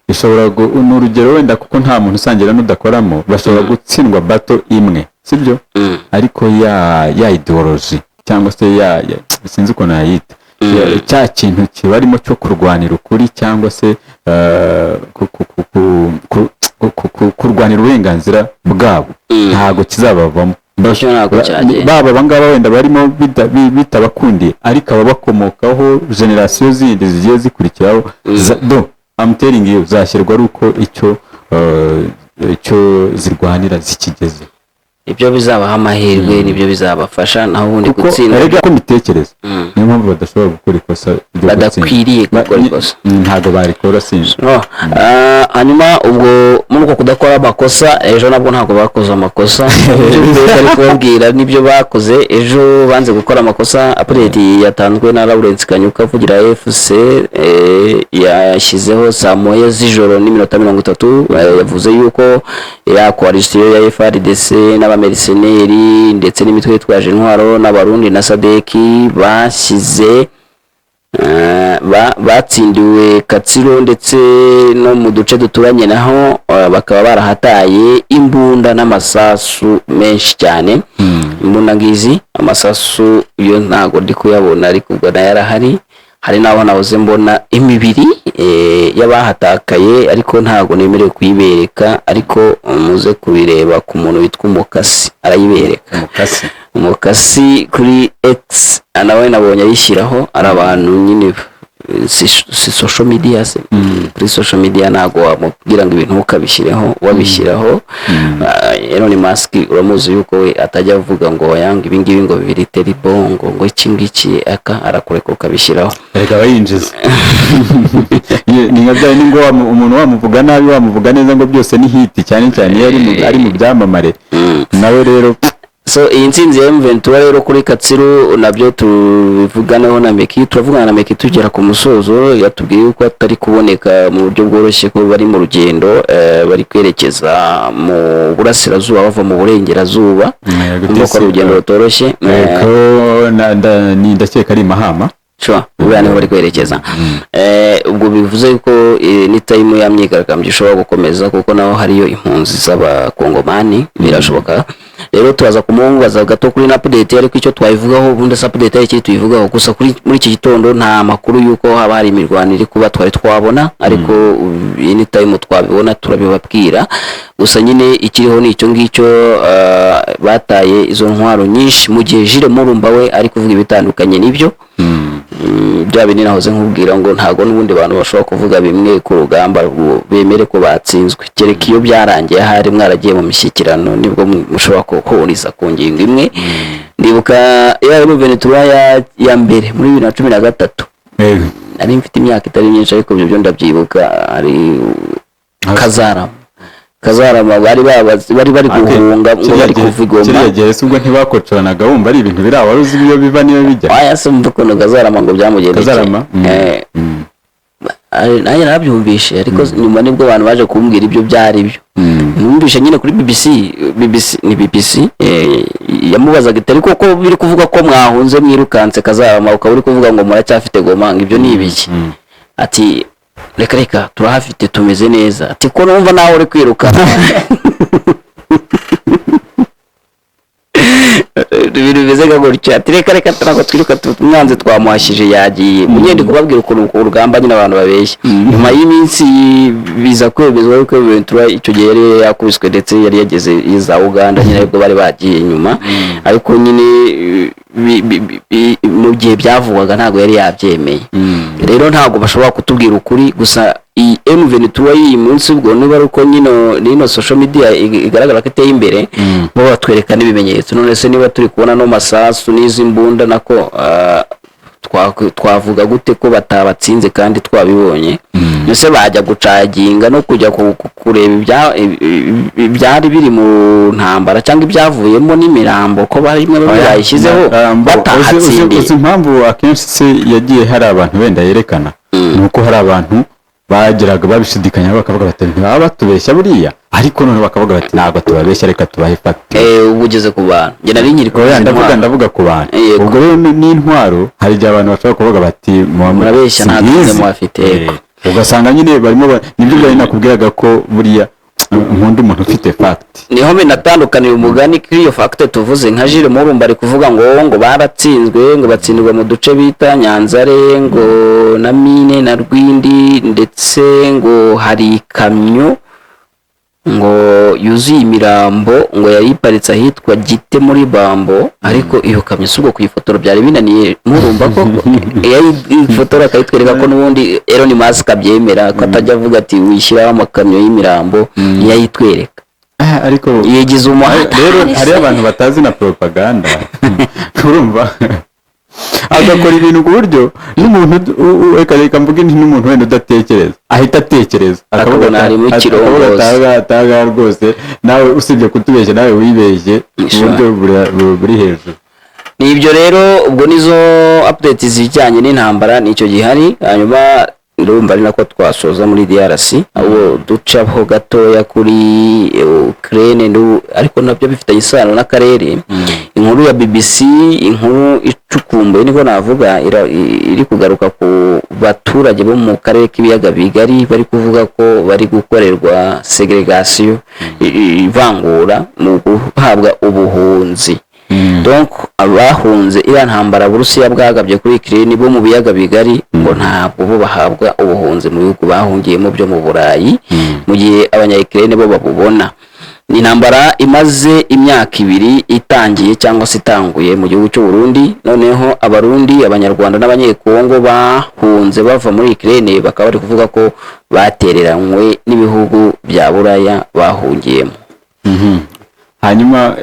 Ishobora ni urugero wenda, kuko nta muntu usangira n'udakoramo, bashobora gutsindwa battle imwe, sibyo? Ariko ya idéologie cyangwa se sinzi ukuntu yayita, cya kintu kibarimo cyo kurwanira ukuri cyangwa se kurwanira uburenganzira bwabo, ntabwo kizabavamo. Icyo ntabwo cyagenda. Baba abangaba wenda barimo bitabakundiye, ariko ababakomokaho, génération zindi zigiye zikurikiraho, do I'm telling you, zashyirwa ari uko icyo zirwanira zikigeze. Ibyo bizabaha amahirwe, nibyo bizabafasha, naho ubundi Kuko gutsinda erega ko mbitekereza, niyo mpamvu badashobora gukora ikosa ryo gutsinda. Badakwiriye gukora ikosa. Ntabwo barikora, sinzi. No. Hanyuma ubwo muri uko kudakora amakosa, ejo nabwo ntabwo bakoze amakosa. Ibyo bari kubabwira nibyo bakoze ejo, banze gukora amakosa. Update yatanzwe na Lawrence Kanyuka avugira FC, yashyizeho saa moya z'ijoro n'iminota 30. Yavuze yuko ya coalition ya FARDC n'abamerceneri ndetse n'imitwe yitwaje intwaro n'Abarundi na SADC bashyize batsindiwe Katsiro ndetse no mu duce duturanye naho, bakaba barahataye imbunda n'amasasu menshi cyane. Imbunda ngizi, amasasu yo ntago ndi kuyabona, ariko ubwo nayo arahari. Hari n'aho nahoze mbona imibiri y'abahatakaye, ariko ntago nemerewe kuyibereka, ariko muze kubireba ku muntu witwa Umukasi, arayibereka. Umukasi. Umukasi kuri X nawe nabonye ayishyiraho. Ari abantu nyine, si social media se? Kuri social media ntabwo wamubwira ngo ibintu ukabishyireho, wabishyiraho. Elon Musk uramuzi yuko we atajya avuga ngo yanga ibi ngibi, ngo bibiri terrible, ngo iki ngiki aka, arakureka ukabishyiraho. Erega aba yinjiza. Ni nka bya bindi ngo umuntu wamuvuga nabi, wamuvuga neza, ngo byose ni hit, cyane cyane iyo ari mu byamamare nawe rero. So iyi ntsinzi ya M23 rero kuri Katsiru, nabyo tubivuganeho na Meki. Turavugana na Meki tugera ku musozo. Yatubwiye yuko atari kuboneka mu buryo bworoshye, ko bari mu rugendo, bari kwerekeza mu burasirazuba bava mu burengerazuba. Urumva ko ari urugendo rutoroshye. Ko ndakeka ari i Mahama. Sure, buriya niho bari kwerekeza. Ubwo bivuze ko ni time ya myigaragambyo ishobora gukomeza, kuko naho hariyo impunzi z'Abakongomani, birashoboka. Rero turaza kumubaza gato kuri na update, ariko icyo twayivugaho ubundi se update ari ikiri tuyivugaho gusa kuri muri iki gitondo, nta makuru y'uko haba hari imirwano iri kuba twari twabona, ariko iyi ni time twabibona turabibabwira. Gusa nyine ikiriho ni icyo ngicyo, bataye izo ntwaro nyinshi, mu gihe Jules Murumba we ari kuvuga ibitandukanye n'ibyo. Bya bindi nahoze nkubwira ngo ntago n'ubundi bantu bashobora kuvuga bimwe ku rugamba ngo bemere ko batsinzwe, kereka iyo byarangiye, ahari mwaragiye mu mishyikirano, nibwo mushobora guhuriza ku ngingo imwe. Ndibuka ya M23 ya mbere muri 2013, nari mfite imyaka itari myinshi, ariko ibyo byo ndabyibuka. Hari Kazarama, Kazarama bari guhunga ngo bari kuva i Goma. Kiriya gihe se ubwo ntibakocoranaga, wumva ari ibintu biri aho, wari uzi iyo biva n'iyo bijya? Aya se mva ukuntu Kazarama ngo byamugendekeye. Kazarama? Nanjye narabyumvishe, ariko nyuma nibwo abantu baje kumbwira ibyo byari byo. Numvishe nyine kuri BBC, BBC ni BBC, yamubazaga iti: "Ariko ko biri kuvuga ko mwahunze mwirukanse, Kazarama, ukaba uri kuvuga ngo muracyafite Goma, ngo ibyo ni ibiki?" Ati: "Reka reka, turahafite, tumeze neza." Ati: "Ko numva nawe uri kwiruka ibintu bimeze nka gutya." Ati: "Reka reka, ntabwo twiruka, umwanzi twamuhashije, yagiye." Munyende kubabwira ukuntu ku rugamba nyine abantu babeshya. Nyuma y'iminsi biza kwemezwa yuko Ventura icyo gihe yari yakubiswe, ndetse yari yageze i za Uganda nyine, aribwo bari bagiye nyuma. Ariko nyine mu gihe byavugwaga ntabwo yari yabyemeye. Rero ntabwo bashobora kutubwira ukuri. Gusa iyi M23 y'iyi munsi, ubwo niba ari uko nyine nino social media igaragara ko iteye imbere, bo batwereka n'ibimenyetso. None se niba turi kubona no masasu n'izi mbunda nako, twavuga gute ko batabatsinze kandi twabibonye? Ese bajya gucaginga no kujya kureba ibyari biri mu ntambara cyangwa ibyavuyemo n'imirambo, ko bari bamwe bayishyizeho batahatsindiye? Uzi impamvu akenshi se yagiye hari abantu wenda yerekana? Ni uko hari abantu bageraga babishidikanya, bakavuga bati: "Ntibaba batubeshya buriya?" Ariko none bakavuga bati: "Ntabwo tubabeshya, reka tubahe fact." Ubu ugeze ku bantu, njye nari nkiri Oya, izi ndavuga ntwaro. Ndavuga ku bantu. Yego. Ubwo rero n'intwaro, hari igihe abantu bashobora kuvuga bati: "Murabeshya, nta simbizi." tuzi muhafite, yego. Ugasanga nyine barimo nibyo byari nakubwiraga ko buriya nkunda umuntu ufite fact. Niho binatandukaniye umugani kuri iyo fact tuvuze. Nka Jules Murumba ari kuvuga ngo baratsinzwe, ngo batsindirwa mu duce bita Nyanzare ngo na Mine na Rwindi, ndetse ngo hari ikamyo ngo yuzuye imirambo ngo yari iparitse ahitwa Gite muri Bambo. Ariko iyo kamyo si ubwo kuyifotora byari binaniye Murumba koko? Yayifotora akayitwereka, ko n'ubundi Elon Musk abyemera ko atajya avuga ati wishyiraho amakamyo y'imirambo, yayitwereka. Ariko Yigize umuhanda. Rero hariyo abantu batazi na propaganda, urumva, agakora ibintu ku buryo n'umuntu reka mvuge nti n'umuntu wenda udatekereza ahita atekereza, akavuga Akabona harimo akavuga ikirongozi. Ati, "Aha rwose nawe usibye kutubeshya, nawe wibeshye mu buryo buri hejuru." Ni ibyo rero. Ubwo nizo update zijyanye n'intambara, nicyo gihari. Hanyuma ndumva ari nako twasoza muri DRC, ahubwo ducaho gatoya kuri Ukraine ariko nabyo bifitanye isano n'akarere. Inkuru ya BBC, inkuru icukumbuye niko navuga, iri kugaruka ku baturage bo mu karere k'ibiyaga bigari bari kuvuga ko bari gukorerwa ségrégation, ivangura mu guhabwa ubuhunzi. Donc abahunze iriya ntambara Burusiya bwagabye kuri Ukraine bo mu biyaga bigari ngo ntabwo bo bahabwa ubuhunzi mu bihugu bahungiyemo byo mu Burayi, mu gihe abanya Ukraine bo babubona. Ni intambara imaze imyaka 2 itangiye cyangwa se itanguye mu gihugu cy'u Burundi. Noneho Abarundi, Abanyarwanda n'Abanyekongo bahunze bava muri Ukraine bakaba bari kuvuga ko batereranywe n'ibihugu bya Buraya bahungiyemo. Hanyuma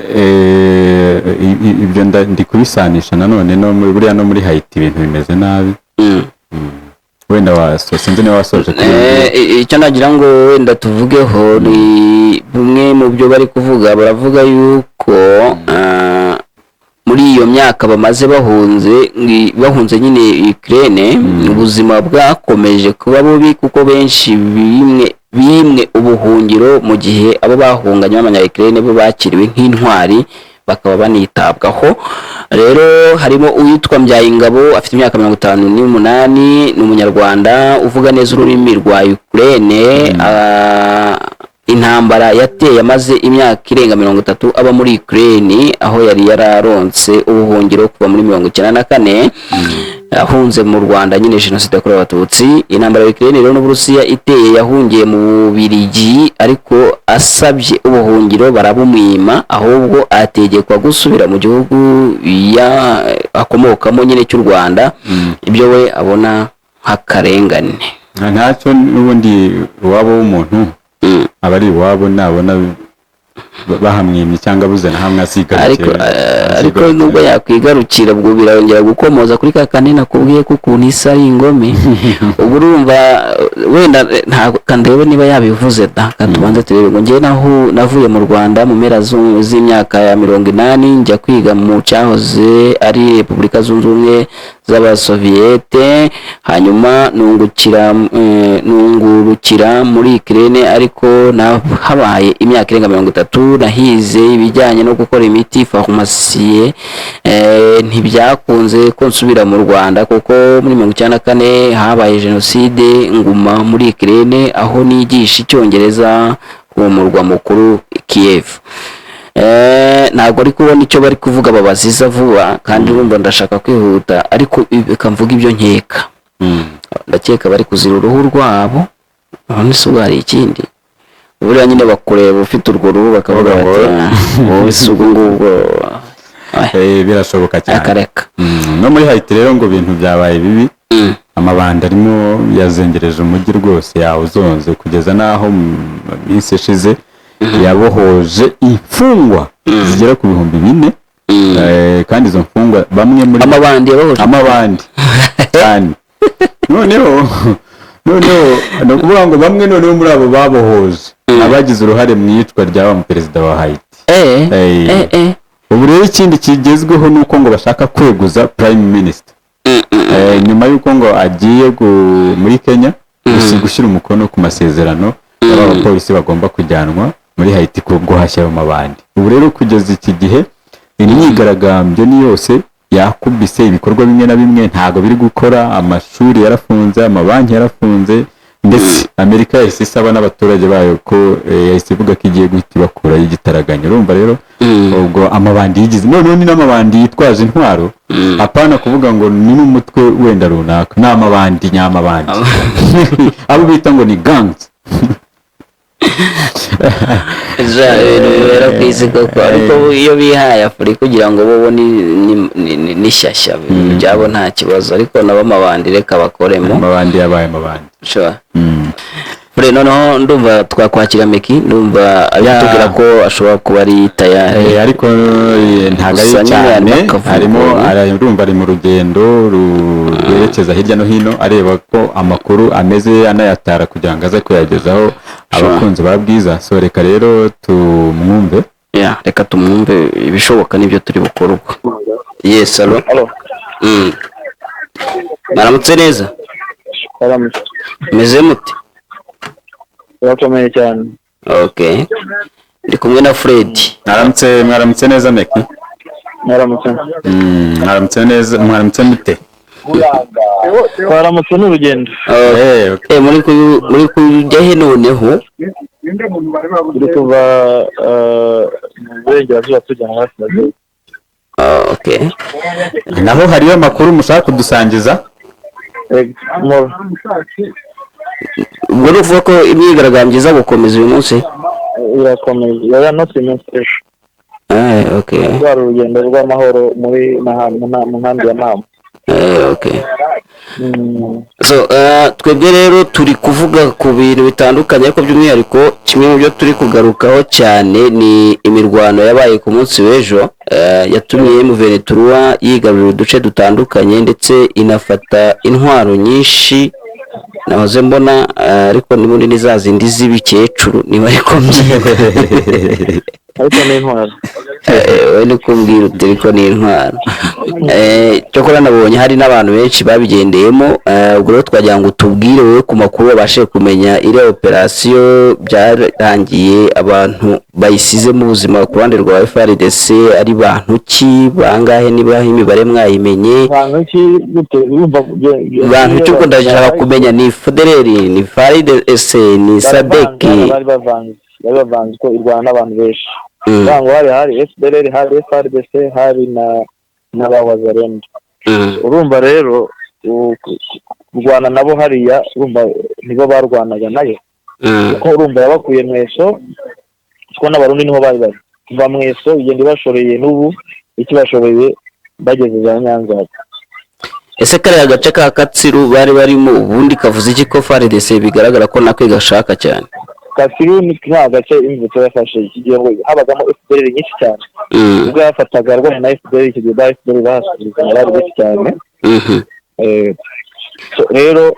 ibyo ndi kubisanisha nanone no muri buriya no muri Haiti ibintu bimeze nabi. Wenda waso sinzi niba wasoje kuri Icyo nagira ngo wenda tuvugeho ni bimwe mu byo bari kuvuga. Baravuga yuko muri iyo myaka bamaze bahunze, bahunze nyine Ukraine, ubuzima bwakomeje kuba bubi kuko benshi bimwe ubuhungiro, mu gihe abo bahunganye b'abanya Ukraine bo bakiriwe nk'intwari bakaba banitabwaho. Rero harimo uwitwa Mbyayingabo, afite imyaka 58, ni Umunyarwanda uvuga neza ururimi rwa Ukraine. Intambara yateye amaze imyaka irenga 30 aba muri Ukraine, aho yari yararonse ubuhungiro kuva muri 94, ahunze mu Rwanda nyine jenoside yakorewe Abatutsi. Intambara ya Ukraine rero n'Uburusiya iteye, yahungiye mu Bubiligi, ariko asabye ubuhungiro barabumwima, ahubwo ategekwa gusubira mu gihugu ya akomokamo nyine cy'u Rwanda, ibyo we abona nk'akarengane. Ntacyo, n'ubundi iwabo w'umuntu aba ari iwabo. Nabona bahamwimye cyangwa abuze na hamwe azigarukira. Ariko nubwo yakwigarukira, ubwo birongera gukomoza kuri ka kandi nakubwiye ko ukuntu isi ari ingome. Ubwo urumva wenda ntabwo kandebe niba yabivuze da, katubanze turebe. Ngo njyewe naho navuye mu Rwanda mu mpera z'imyaka ya 80, njya kwiga mu cyahoze ari Repubulika Zunze Ubumwe z'Abasoviyete, hanyuma nungurukira muri Ukraine, ariko nahabaye imyaka irenga 30. Nahize ibijyanye no gukora imiti, farumasiye. Ntibyakunze ko nsubira mu Rwanda kuko muri 94 habaye jenoside. Nguma muri Ukraine aho nigisha Icyongereza mu murwa mukuru Kiev. Ntabwo ari kubona icyo bari kuvuga babaziza vuba, kandi urumva ndashaka kwihuta, ariko reka mvuga ibyo nkeka. Ndakeka bari kuzira uruhu rwabo. None se ubwo hari ikindi? Buriya nyine bakureba ufite urwo ruhu bakavuga Bavuga ngo, bati: "Ah, wowe si ubwo ngubwo." Birashoboka cyane. Akareka. No muri Haiti rero ngo ibintu byabaye bibi. Amabandi arimo yazengereje umujyi rwose, yawuzonze, kugeza n'aho mu minsi ishize yabohoje imfungwa zigera ku 4000. Kandi izo mfungwa bamwe muri Amabandi yabahoje? Amabandi cyane. Noneho ni ukuvuga ngo bamwe noneho muri abo babohoje abagize uruhare mu iyicwa rya wa perezida wa Haiti. Ubu rero ikindi kigezweho ni uko ngo bashaka kweguza prime minister, nyuma y'uko ngo agiye muri Kenya gushyira umukono ku masezerano y'aba bapolisi bagomba kujyanwa muri Haiti guhashya ayo mabandi. Ubu rero kugeza iki gihe imyigaragambyo ni yose, yakubise ibikorwa bimwe na bimwe ntabwo biri gukora, amashuri yarafunze, amabanki yarafunze, ndetse Amerika yahise isaba n'abaturage bayo ko yahise ivuga ko igiye guhita ibakurayo igitaraganya. Urumva rero ubwo amabandi yigize, noneho ni n'amabandi yitwaje intwaro, apana kuvuga ngo ni n'umutwe wenda runaka, ni amabandi nyamabandi, abo bita ngo ni gangs. Ja, ibintu bibera ku isi koko! Ariko iyo bihaye Afurika kugira ngo bo ni shyashya byabo, nta kibazo, ariko nabo amabandi reka bakoremo. Amabandi yabaye amabandi. Sure. Fred, noneho ndumva twakwakira Meki, ndumva ari kutubwira ko ashobora kuba ari tayari. Ariko ntabwo ari Gusa nyine cyane. harimo akavuyo. Arimo arumva ari mu rugendo rwerekeza hirya no hino, areba ko amakuru ameze, anayatara kugira ngo aze kuyagezaho abakunzi ba Bwiza. So reka rero tumwumve. Yeah, reka tumwumve. Ibishoboka nibyo turi bukore ubwo. Yes, allo? Allo. Mwaramutse neza? Baramutse. Meze mute? Urakomeye cyane. Okay, ndi kumwe na Fred. Mwaramutse, mwaramutse neza, Meki? Mwaramutse. Mwaramutse neza, mwaramutse mute? Twaramutse n'urugendo. Okay. Muri kujya he noneho? Turi kuva mu burengerazuba tujya mu burasirazuba. Ah, okay. Naho hariyo amakuru mushaka kudusangiza? More. Ubwo ni ukuvuga ko imyigaragambyo iza gukomeza uyu munsi? Irakomeye, yari not iminsi ejo. Okay. Rwari urugendo rw'amahoro muri mu nkambi ya Mahama. Okay. So twebwe rero turi kuvuga ku bintu bitandukanye, ariko by'umwihariko kimwe mu byo turi kugarukaho cyane ni imirwano yabaye ku munsi w'ejo, yatumye M23 yigarurira uduce dutandukanye, ndetse inafata intwaro nyinshi nahoze mbona, ariko n'ubundi ni za zindi z'ibikecuru, niba ariko mbyita. Ariko ni intwaro. We ni kumbwira uti ariko ni intwaro. Cyokora nabonye hari n'abantu benshi babigendeyemo. Ubwo rero twagira ngo tubwire wowe ku makuru wabashe kumenya, iriya operasiyo byarangiye abantu bayisizemo ubuzima ku ruhande rwa FARDC ari bantu ki, bangahe, niba imibare mwayimenye? Bantu ki gute? Urumva Bantu ki? Ubwo ndashaka kumenya ni FDLR, ni FARDC, ni SADC? Bari bavanze ko irwana n'abantu benshi. Kuvuga ngo hari FDLR, hari FARDC, hari na ba Wazalendo. Urumva rero kurwana nabo hariya, urumva nibo barwanaga nayo, kuko urumva yabakuye Mweso, kuko n'Abarundi niho bari bari kuva Mweso, igenda ibashoreye, n'ubu ikibashoreye bageze za Nyanza. Ese kariya gace ka Katsiru bari barimo ubundi kavuze iki, ko FARDC bigaragara ko nako gashaka cyane? Katsiru ni nta gace imbuto yafashe iki gihe, ngo habagamo FDLR nyinshi cyane. Ubwo yafataga arwana na FDLR, icyo gihe ba FDLR bahasubiza, bari benshi cyane. So rero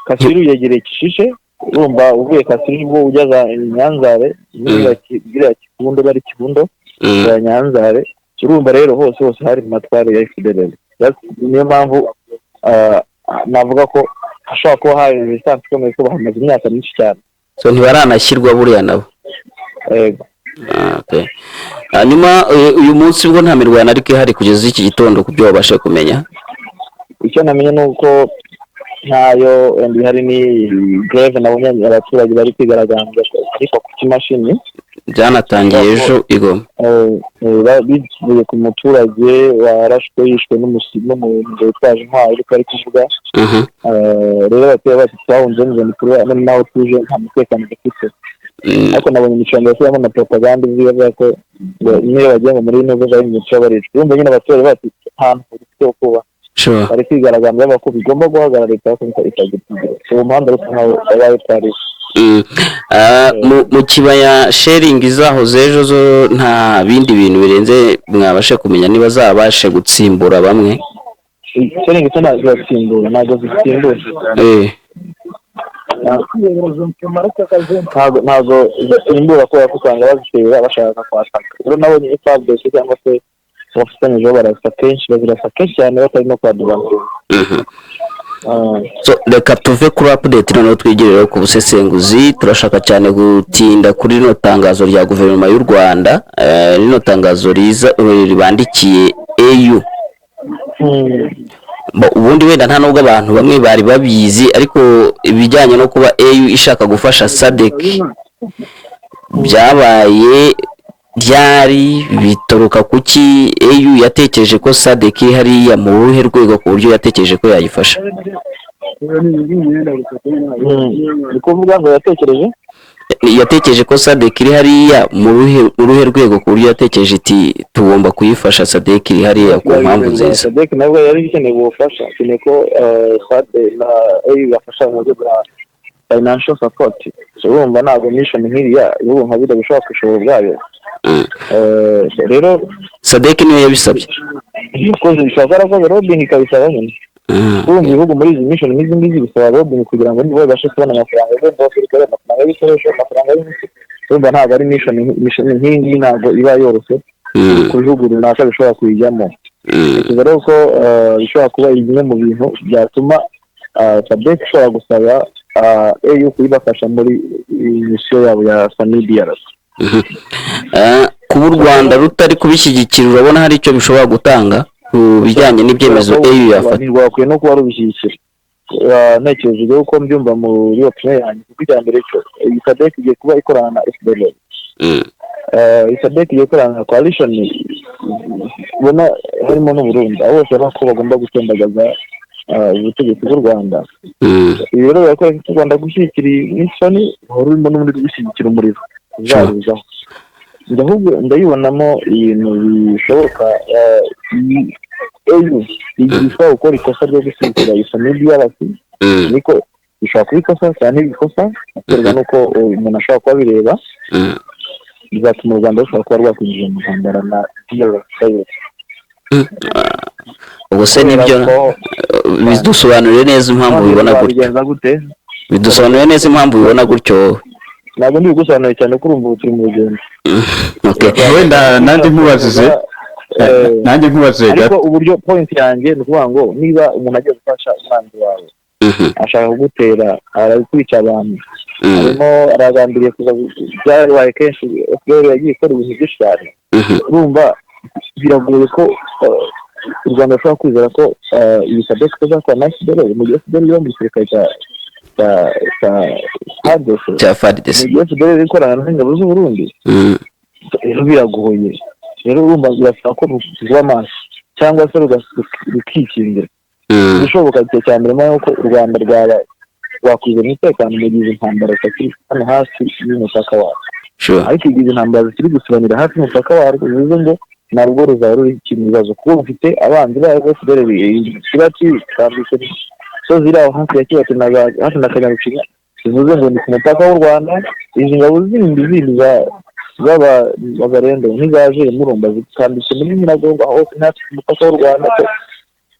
Kasiru yegereye Kishishe. Urumva uvuye Kasiru nibwo ujya za Nyanzare, biriya Kibundo, bari Kibundo, za Nyanzare. Urumva rero hose hose hari mu matware ya FDLR. Niyo mpamvu navuga ko hashobora kuba hari resistance ikomeye, ko bahamaze imyaka myinshi cyane. So ntibaranashyirwa buriya nabo? Yego. Ah, okay. Hanyuma uyu munsi ubwo nta mirwano ariko ihari kugeza iki gitondo ku byo wabashe kumenya? Icyo namenye ni uko ntayo, wenda ihari ni grève nabonye abaturage bari kwigaragambya, ariko ku kimashini. Byanatangiye ejo i Goma. Bivuye ku muturage warashwe, yishwe n'umuntu witwaje intwaro, ariko ari kuvuga. Rero abaturage bacu twahunze nijoro, none naho tuje nta mutekano dufite. Ariko nabonye imicanga yashyiramo na propaganda ivuga avuga ko ngo niyo bagiye ngo muri ino bari mu baricwa. Urumva nyine abaturage bacu nta hantu dufite ho kuba. Bari kwigaragambya bavuga ko bigomba guhagarara, leta ikagira uwo muhanda usa nkaho wabaye utariwe. Mu kibaya shelling zaho z'ejo zo nta bindi bintu birenze mwabashe kumenya, niba zabashe gutsimbura bamwe? Shelling zo ntabwo ziratsimbura, ntabwo zitsimbura. Ntabwo zitsimbura kubera ko usanga bazitera bashaka kwataka. Rero nabonye FARDC cyangwa se abafatanyijeho barasa kenshi, bazirasa kenshi cyane batari no kwadubana. So reka tuve kuri update, noneho twigireho ku busesenguzi. Turashaka cyane gutinda kuri rino tangazo rya guverinoma y'u Rwanda, rino tangazo riza ribandikiye AU. Ubundi wenda nta nubwo abantu bamwe bari babizi, ariko ibijyanye no kuba AU ishaka gufasha SADC byabaye ryari? Bituruka kuki? AU yatekereje ko SADC iri hariya mu ruhe rwego ku buryo yatekereje ko yayifasha? Ni kuvuga ngo yatekereje Yatekereje ko SADC iri hariya mu ruhe rwego ku buryo yatekereje iti tugomba kuyifasha, SADC iri hariya ku mpamvu nziza? SADC nabwo yari ikeneye ubufasha, ikeneye ko SADC na AU yafasha mu buryo bwa financial support. So urumva ntabwo mission nk'iriya, ibihugu nka biriya bishobora kwishobora ubwayo. So rero SADC niyo yabisabye. Ikoze, bishobora kuba yarakoze lobbying ikabisaba nyine. Urumva ibihugu muri izi mission nk'izi ngizi bisaba lobbying kugira ngo nibura babashe kubona amafaranga. Urumva abasirikare, amafaranga y'ibikoresho, amafaranga y'imiti. Urumva ntabwo ari mission nk'iyi ngiyi, ntabwo iba yoroshye ku bihugu runaka bishobora kuyijyamo. Ntekereza rero ko bishobora kuba bimwe mu bintu byatuma SADC ishobora gusaba AU kuyibafasha muri iyi mission yabo ya SAMIDRC. Kuba u Rwanda rutari kubishyigikira, urabona hari icyo bishobora gutanga ku bijyanye n'ibyemezo AU yafata? Ntirwakwiye no kuba rubishyigikira. Ntekereje rero uko mbyumva muri opinion yanjye, kuko icya mbere cyo iyi SADC igiye kuba ikorana na FDLR. SADC igiye gukorana na coalition ubona harimo n'Uburundi, aho bose urabona ko bagomba gutembagaza ubutegetsi bw'u Rwanda. Ibi rero birakwereka ko u Rwanda gushyigikira iyi mission ruhora rurimo n'ubundi gushyigikira umuriro uzaruzaho. Ahubwo ndayibonamo ibintu bishoboka. Iyi AU igihe ishobora gukora ikosa ryo gushyigikira iyi SAMIDRC, niko bishobora kuba ikosa cyangwa ntibikosa, biterwa n'uko umuntu ashobora kuba abireba, bizatuma u Rwanda rushobora kuba rwakwinjira mu ntambara na DRC. Ubwo se nibyo? Bidusobanurire neza impamvu ubibona gutyo. Wabigenza gute? Bidusobanurire neza impamvu ubibona gutyo wowe. Ntabwo ndi bugusobanurire cyane ko urumva ubu turi mu rugendo. Okay. Wenda nanjye nkubajije Ariko gato. uburyo point yanjye ni ukuvuga ngo niba umuntu agiye gufasha umwanzi wawe, ashaka kugutera, arakwica abantu, arimo aragambiriye kuza, byabaye kenshi, FPR yagiye ikora ibintu byinshi cyane. Urumva biragoye ko u Rwanda rushobora kwizera ko iyi SADC itazakora na FDLR, mu gihe FDLR iba mu gisirikare cya FARDC, cya FARDC, mu gihe FDLR iri ikorana n'ingabo z'u Burundi. Rero biragoye. Rero urumva birasaba ko ruba amaso cyangwa se rukikingira. Ibishoboka cya mbere ni uko u Rwanda rwaba rwakwizera umutekano mu gihe izi ntambara zitakiri hano hafi y'umupaka wacu. Ariko igihe izi ntambara zikiri gusibanira hafi y'umupaka warwo, bivuze ngo narwo ruzaba ruri mu bibazo, kuko rufite abanzi bayo FDLR Kibati kambitse so ziri aho hafi ya Kibati na hafi na Kanyarucinya, bivuze ngo ni ku mupaka w'u Rwanda. Izi ngabo zindi za z'aba Wazalendo nk'izaje Murumba zikambitse muri Nyiragongo, aho hose ni hafi ku mupaka w'u Rwanda.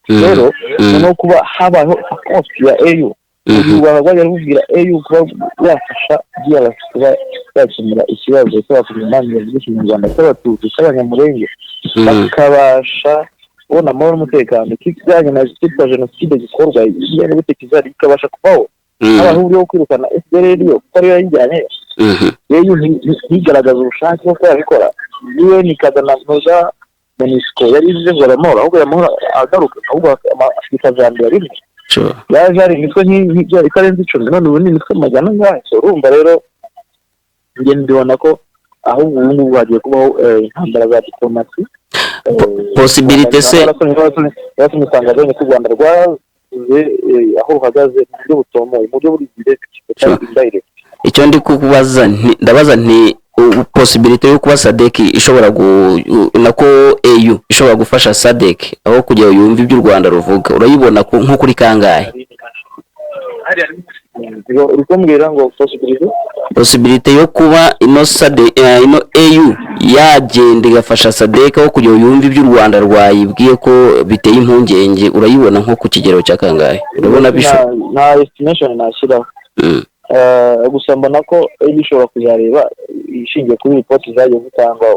Rero noneho kuba habayeho support ya AU, u Rwanda rwajya rubwira AU kuba yafasha DRC kuba yakemura ikibazo cy'Abakongomani bavuga Ikinyarwanda, cy'Abatutsi, cy'Abanyamurenge, bakabasha kubona amahoro n'umutekano. Ikijyanye na cyitwa jenoside gikorwa, ikijyanye n'ubutegetsi bikabasha kubaho, habaho uburyo bwo kwirukana FDLR yo, kuko ariyo yayijyanye. AU ntigaragaze ubushake bwo kuba yabikora. UN ikazana ntuza MONUSCO yari ivuze ngo amahoro, ahubwo ayo mahoro agaruka, ahubwo bikazambira rimwe. Yaje hari imitwe itarenze 10, none ubu ni imitwe magana angahe. So urumva rero njye mbibona ko ahubwo ubu ngubu hagiye kubaho intambara za diplomasi. Possibilité se? Baratumye usanga bene ko u Rwanda rwavuze aho ruhagaze mu buryo butomoye, mu buryo buri direct, butari indirect. Icyo ndi kukubaza, ndabaza nti possibilité yo kuba SADC ishobora nako AU ishobora gufasha SADC aho kugira ngo yumve ibyo u Rwanda ruvuga, urayibona nko kuri kangahe? Uri kumbwira ngo possibilité? Possibilité yo kuba ino SADC, ino AU yagenda igafasha SADC aho kugira ngo yumve ibyo u Rwanda rwayibwiye ko biteye impungenge, urayibona nko ku kigero cya kangahe? Urabona bishoboka? Nta estimation nashyiraho. Gusa mbona ko AU ishobora kuzareba ishingiye kuri ripoti zagiye zitangwa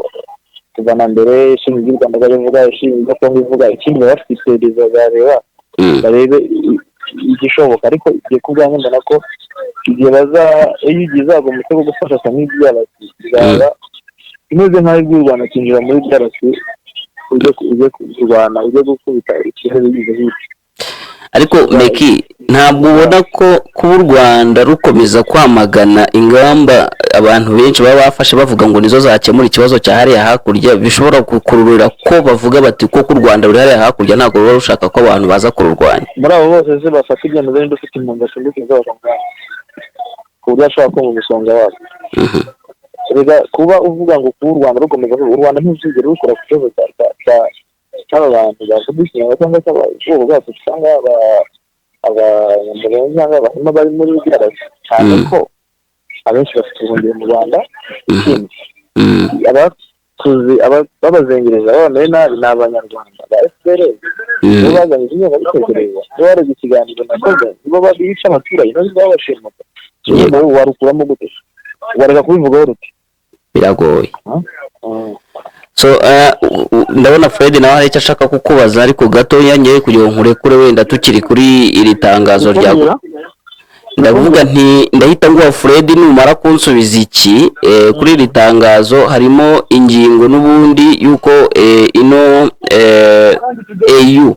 kuva na mbere, ishingiye ibyo u Rwanda rwajya ruvuga, ishingiye ibyo Kongo ivuga. Ikindi, baba bafite iperereza, bazareba barebe igishoboka. Ariko igihe ku bwanjye mbona ko igihe baza iyo igihe izagwa mu rwego rwo gufasha SAMIDRC, izaba imeze nk'aho ibyo u Rwanda kinjira muri DRC, ujye kurwana, ujye gukubita ikirere bigize hirya. Ariko Meki, ntabwo ubona ko kuba u Rwanda rukomeza kwamagana ingamba abantu benshi baba bafashe bavuga ngo nizo zakemura ikibazo cya hariya hakurya, bishobora gukururira ko bavuga bati koko u Rwanda ruri hariya hakurya, ntabwo ruba rushaka ko abantu baza kururwanya? Muri abo bose se bafata ibyemezo, ninde ufite impunzi acumbitse z'abakongomani ku buryo ashobora kumva umusonga wabo? Rega kuba uvuga ngo kuba u Rwanda rukomeza, u Rwanda ntuzigere rukora ku kibazo cy'aba bantu bavuga Ikinyarwanda cyangwa cy'ubwoko bwacu cyangwa Abanyamulenge cyangwa Abahema bari muri DRC, cyane ko abenshi bafite ubuhungiro mu Rwanda. Ikindi, abatuzi babazengereza, babamere nabi, ni Abanyarwanda ba FPR, nibo bazanye ingengabitekerezo, nibo barebye ikiganiro nakoze, nibo bica abaturage, nibo babashimuta. Wowe warukuramo gute? Wareka kubivugaho ruti? Biragoye. So ndabona Fred nawe hari icyo ashaka kukubaza, ariko gatoya ngewe kugira ngo nkurekure, wenda tukiri kuri iri tangazo rya Kumbwira? Ndavuga nti ndahita nguha Fred numara kunsubiza iki. Kuri iri tangazo harimo ingingo n'ubundi y'uko ino AU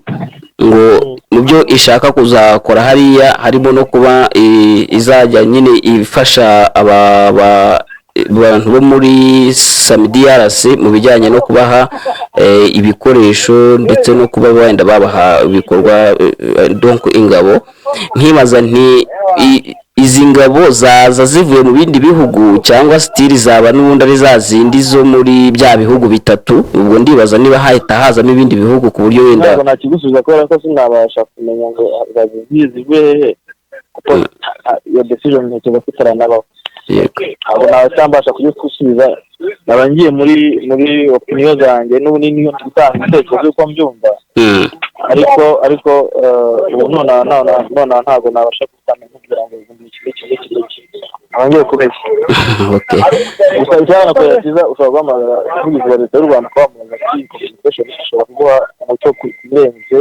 ngo mu byo ishaka kuzakora hariya harimo no kuba izajya nyine ifasha aba bantu bo muri SAMIDRC mu bijyanye no kubaha ibikoresho ndetse no kuba wenda babaha ibikorwa, donc ingabo. Nkibaza nti izi ngabo zaza zivuye mu bindi bihugu cyangwa still zaba n'ubundi ari za zindi zo muri bya bihugu bitatu? Ubwo ndibaza niba hahita hazamo ibindi bihugu ku buryo wenda Ntabwo nakigusubiza kubera ko sinabasha kumenya ngo zivuye hehe, kuko iyo decision ntekereza ko itaranabaho. Ntabwo nawe mbasha kugisubiza, naba ngiye muri opinion zanjye n'ubu niyo ndi gutanga ibitekerezo uko mbyumva. Ariko ubu nonaha ntabwo nabasha gutanga kugira ngo iki n'iki n'iki n'iki, nkaba ngiye kubeshya. Gusa icyanakorera cyiza, ushobora guhamagara umuvugizi wa Leta y'u Rwanda ukabamubaza kuri communication, ashobora kuguha umucyo ku birenze,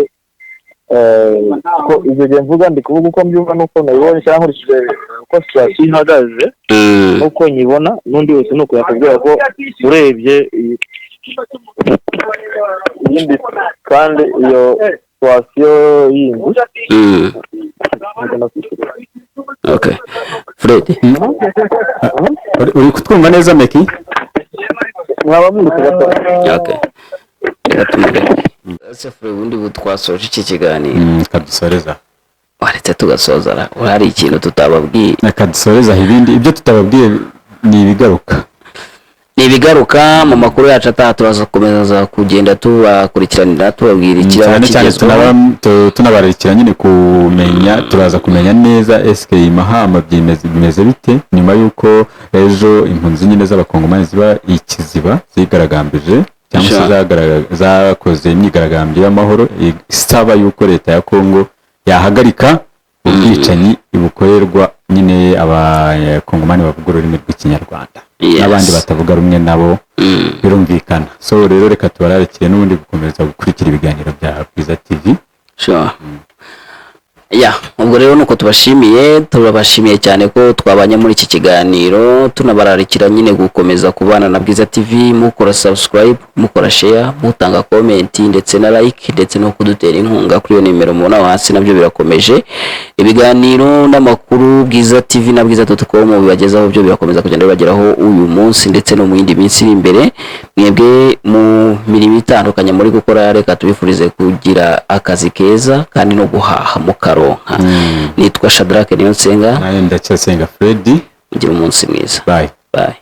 kuko ibyo gihe mvuga ndi kuvuga uko mbyumva n'uko nabibonye, cyangwa nkurikije uko situation ihagaze n'uko nyibona. N'undi wese ni uko yakubwira ko urebye iyindi kandi iyo situation yindi ntabwo nakwishyura. Okay, Fred. Uri kutwumva neza, Meki? Mwaba muri gato. Okay, reka tumureke. Ese Fred, ubundi ubu twasoje iki kiganiro? Kadusoreza. Waretse tugasoza ra, hari ikintu tutababwiye? Reka dusoreze aho, ibindi ibyo tutababwiye ni ibigaruka. Ni ibigaruka mu makuru yacu ataha. Turaza gukomeza kugenda tubakurikiranira, tubabwira ikiraba Cyane cyane kigezweho. Tunabararikira nyine kumenya, turaza kumenya neza SK Mahama bimeze bite nyuma y'uko ejo impunzi nyine z'Abakongomani ziba ikiziba zigaragambije cyangwa se zakoze imyigaragambyo y'amahoro isaba yuko Leta ya Kongo yahagarika ubwicanyi bukorerwa nyine Abakongomani bavuga ururimi rw'Ikinyarwanda n'abandi batavuga rumwe nabo. Birumvikana. So rero reka tubararikire n'ubundi gukomeza gukurikira ibiganiro bya Bwiza TV. Sure. Ya, ubwo rero nuko tubashimiye, turabashimiye cyane ko twabanye muri iki kiganiro, tunabararikira nyine gukomeza kubana na Bwiza TV, mukora subscribe, mukora share, mutanga comment ndetse na like, ndetse no kudutera inkunga kuri iyo nimero mubona aho hasi, nabyo birakomeje. Ibiganiro n'amakuru Bwiza TV na bwiza.com bibagezaho byo birakomeza kugenda bibageraho uyu munsi ndetse no mu yindi minsi iri imbere. Mwebwe mu mirimo itandukanye muri gukora, reka tubifurize kugira akazi keza kandi no guhaha mukaronka. Nitwa Shadrack Niyonsenga. Nanjye ndacyasenga Freddy. Mugire umunsi mwiza. Bye. Bye.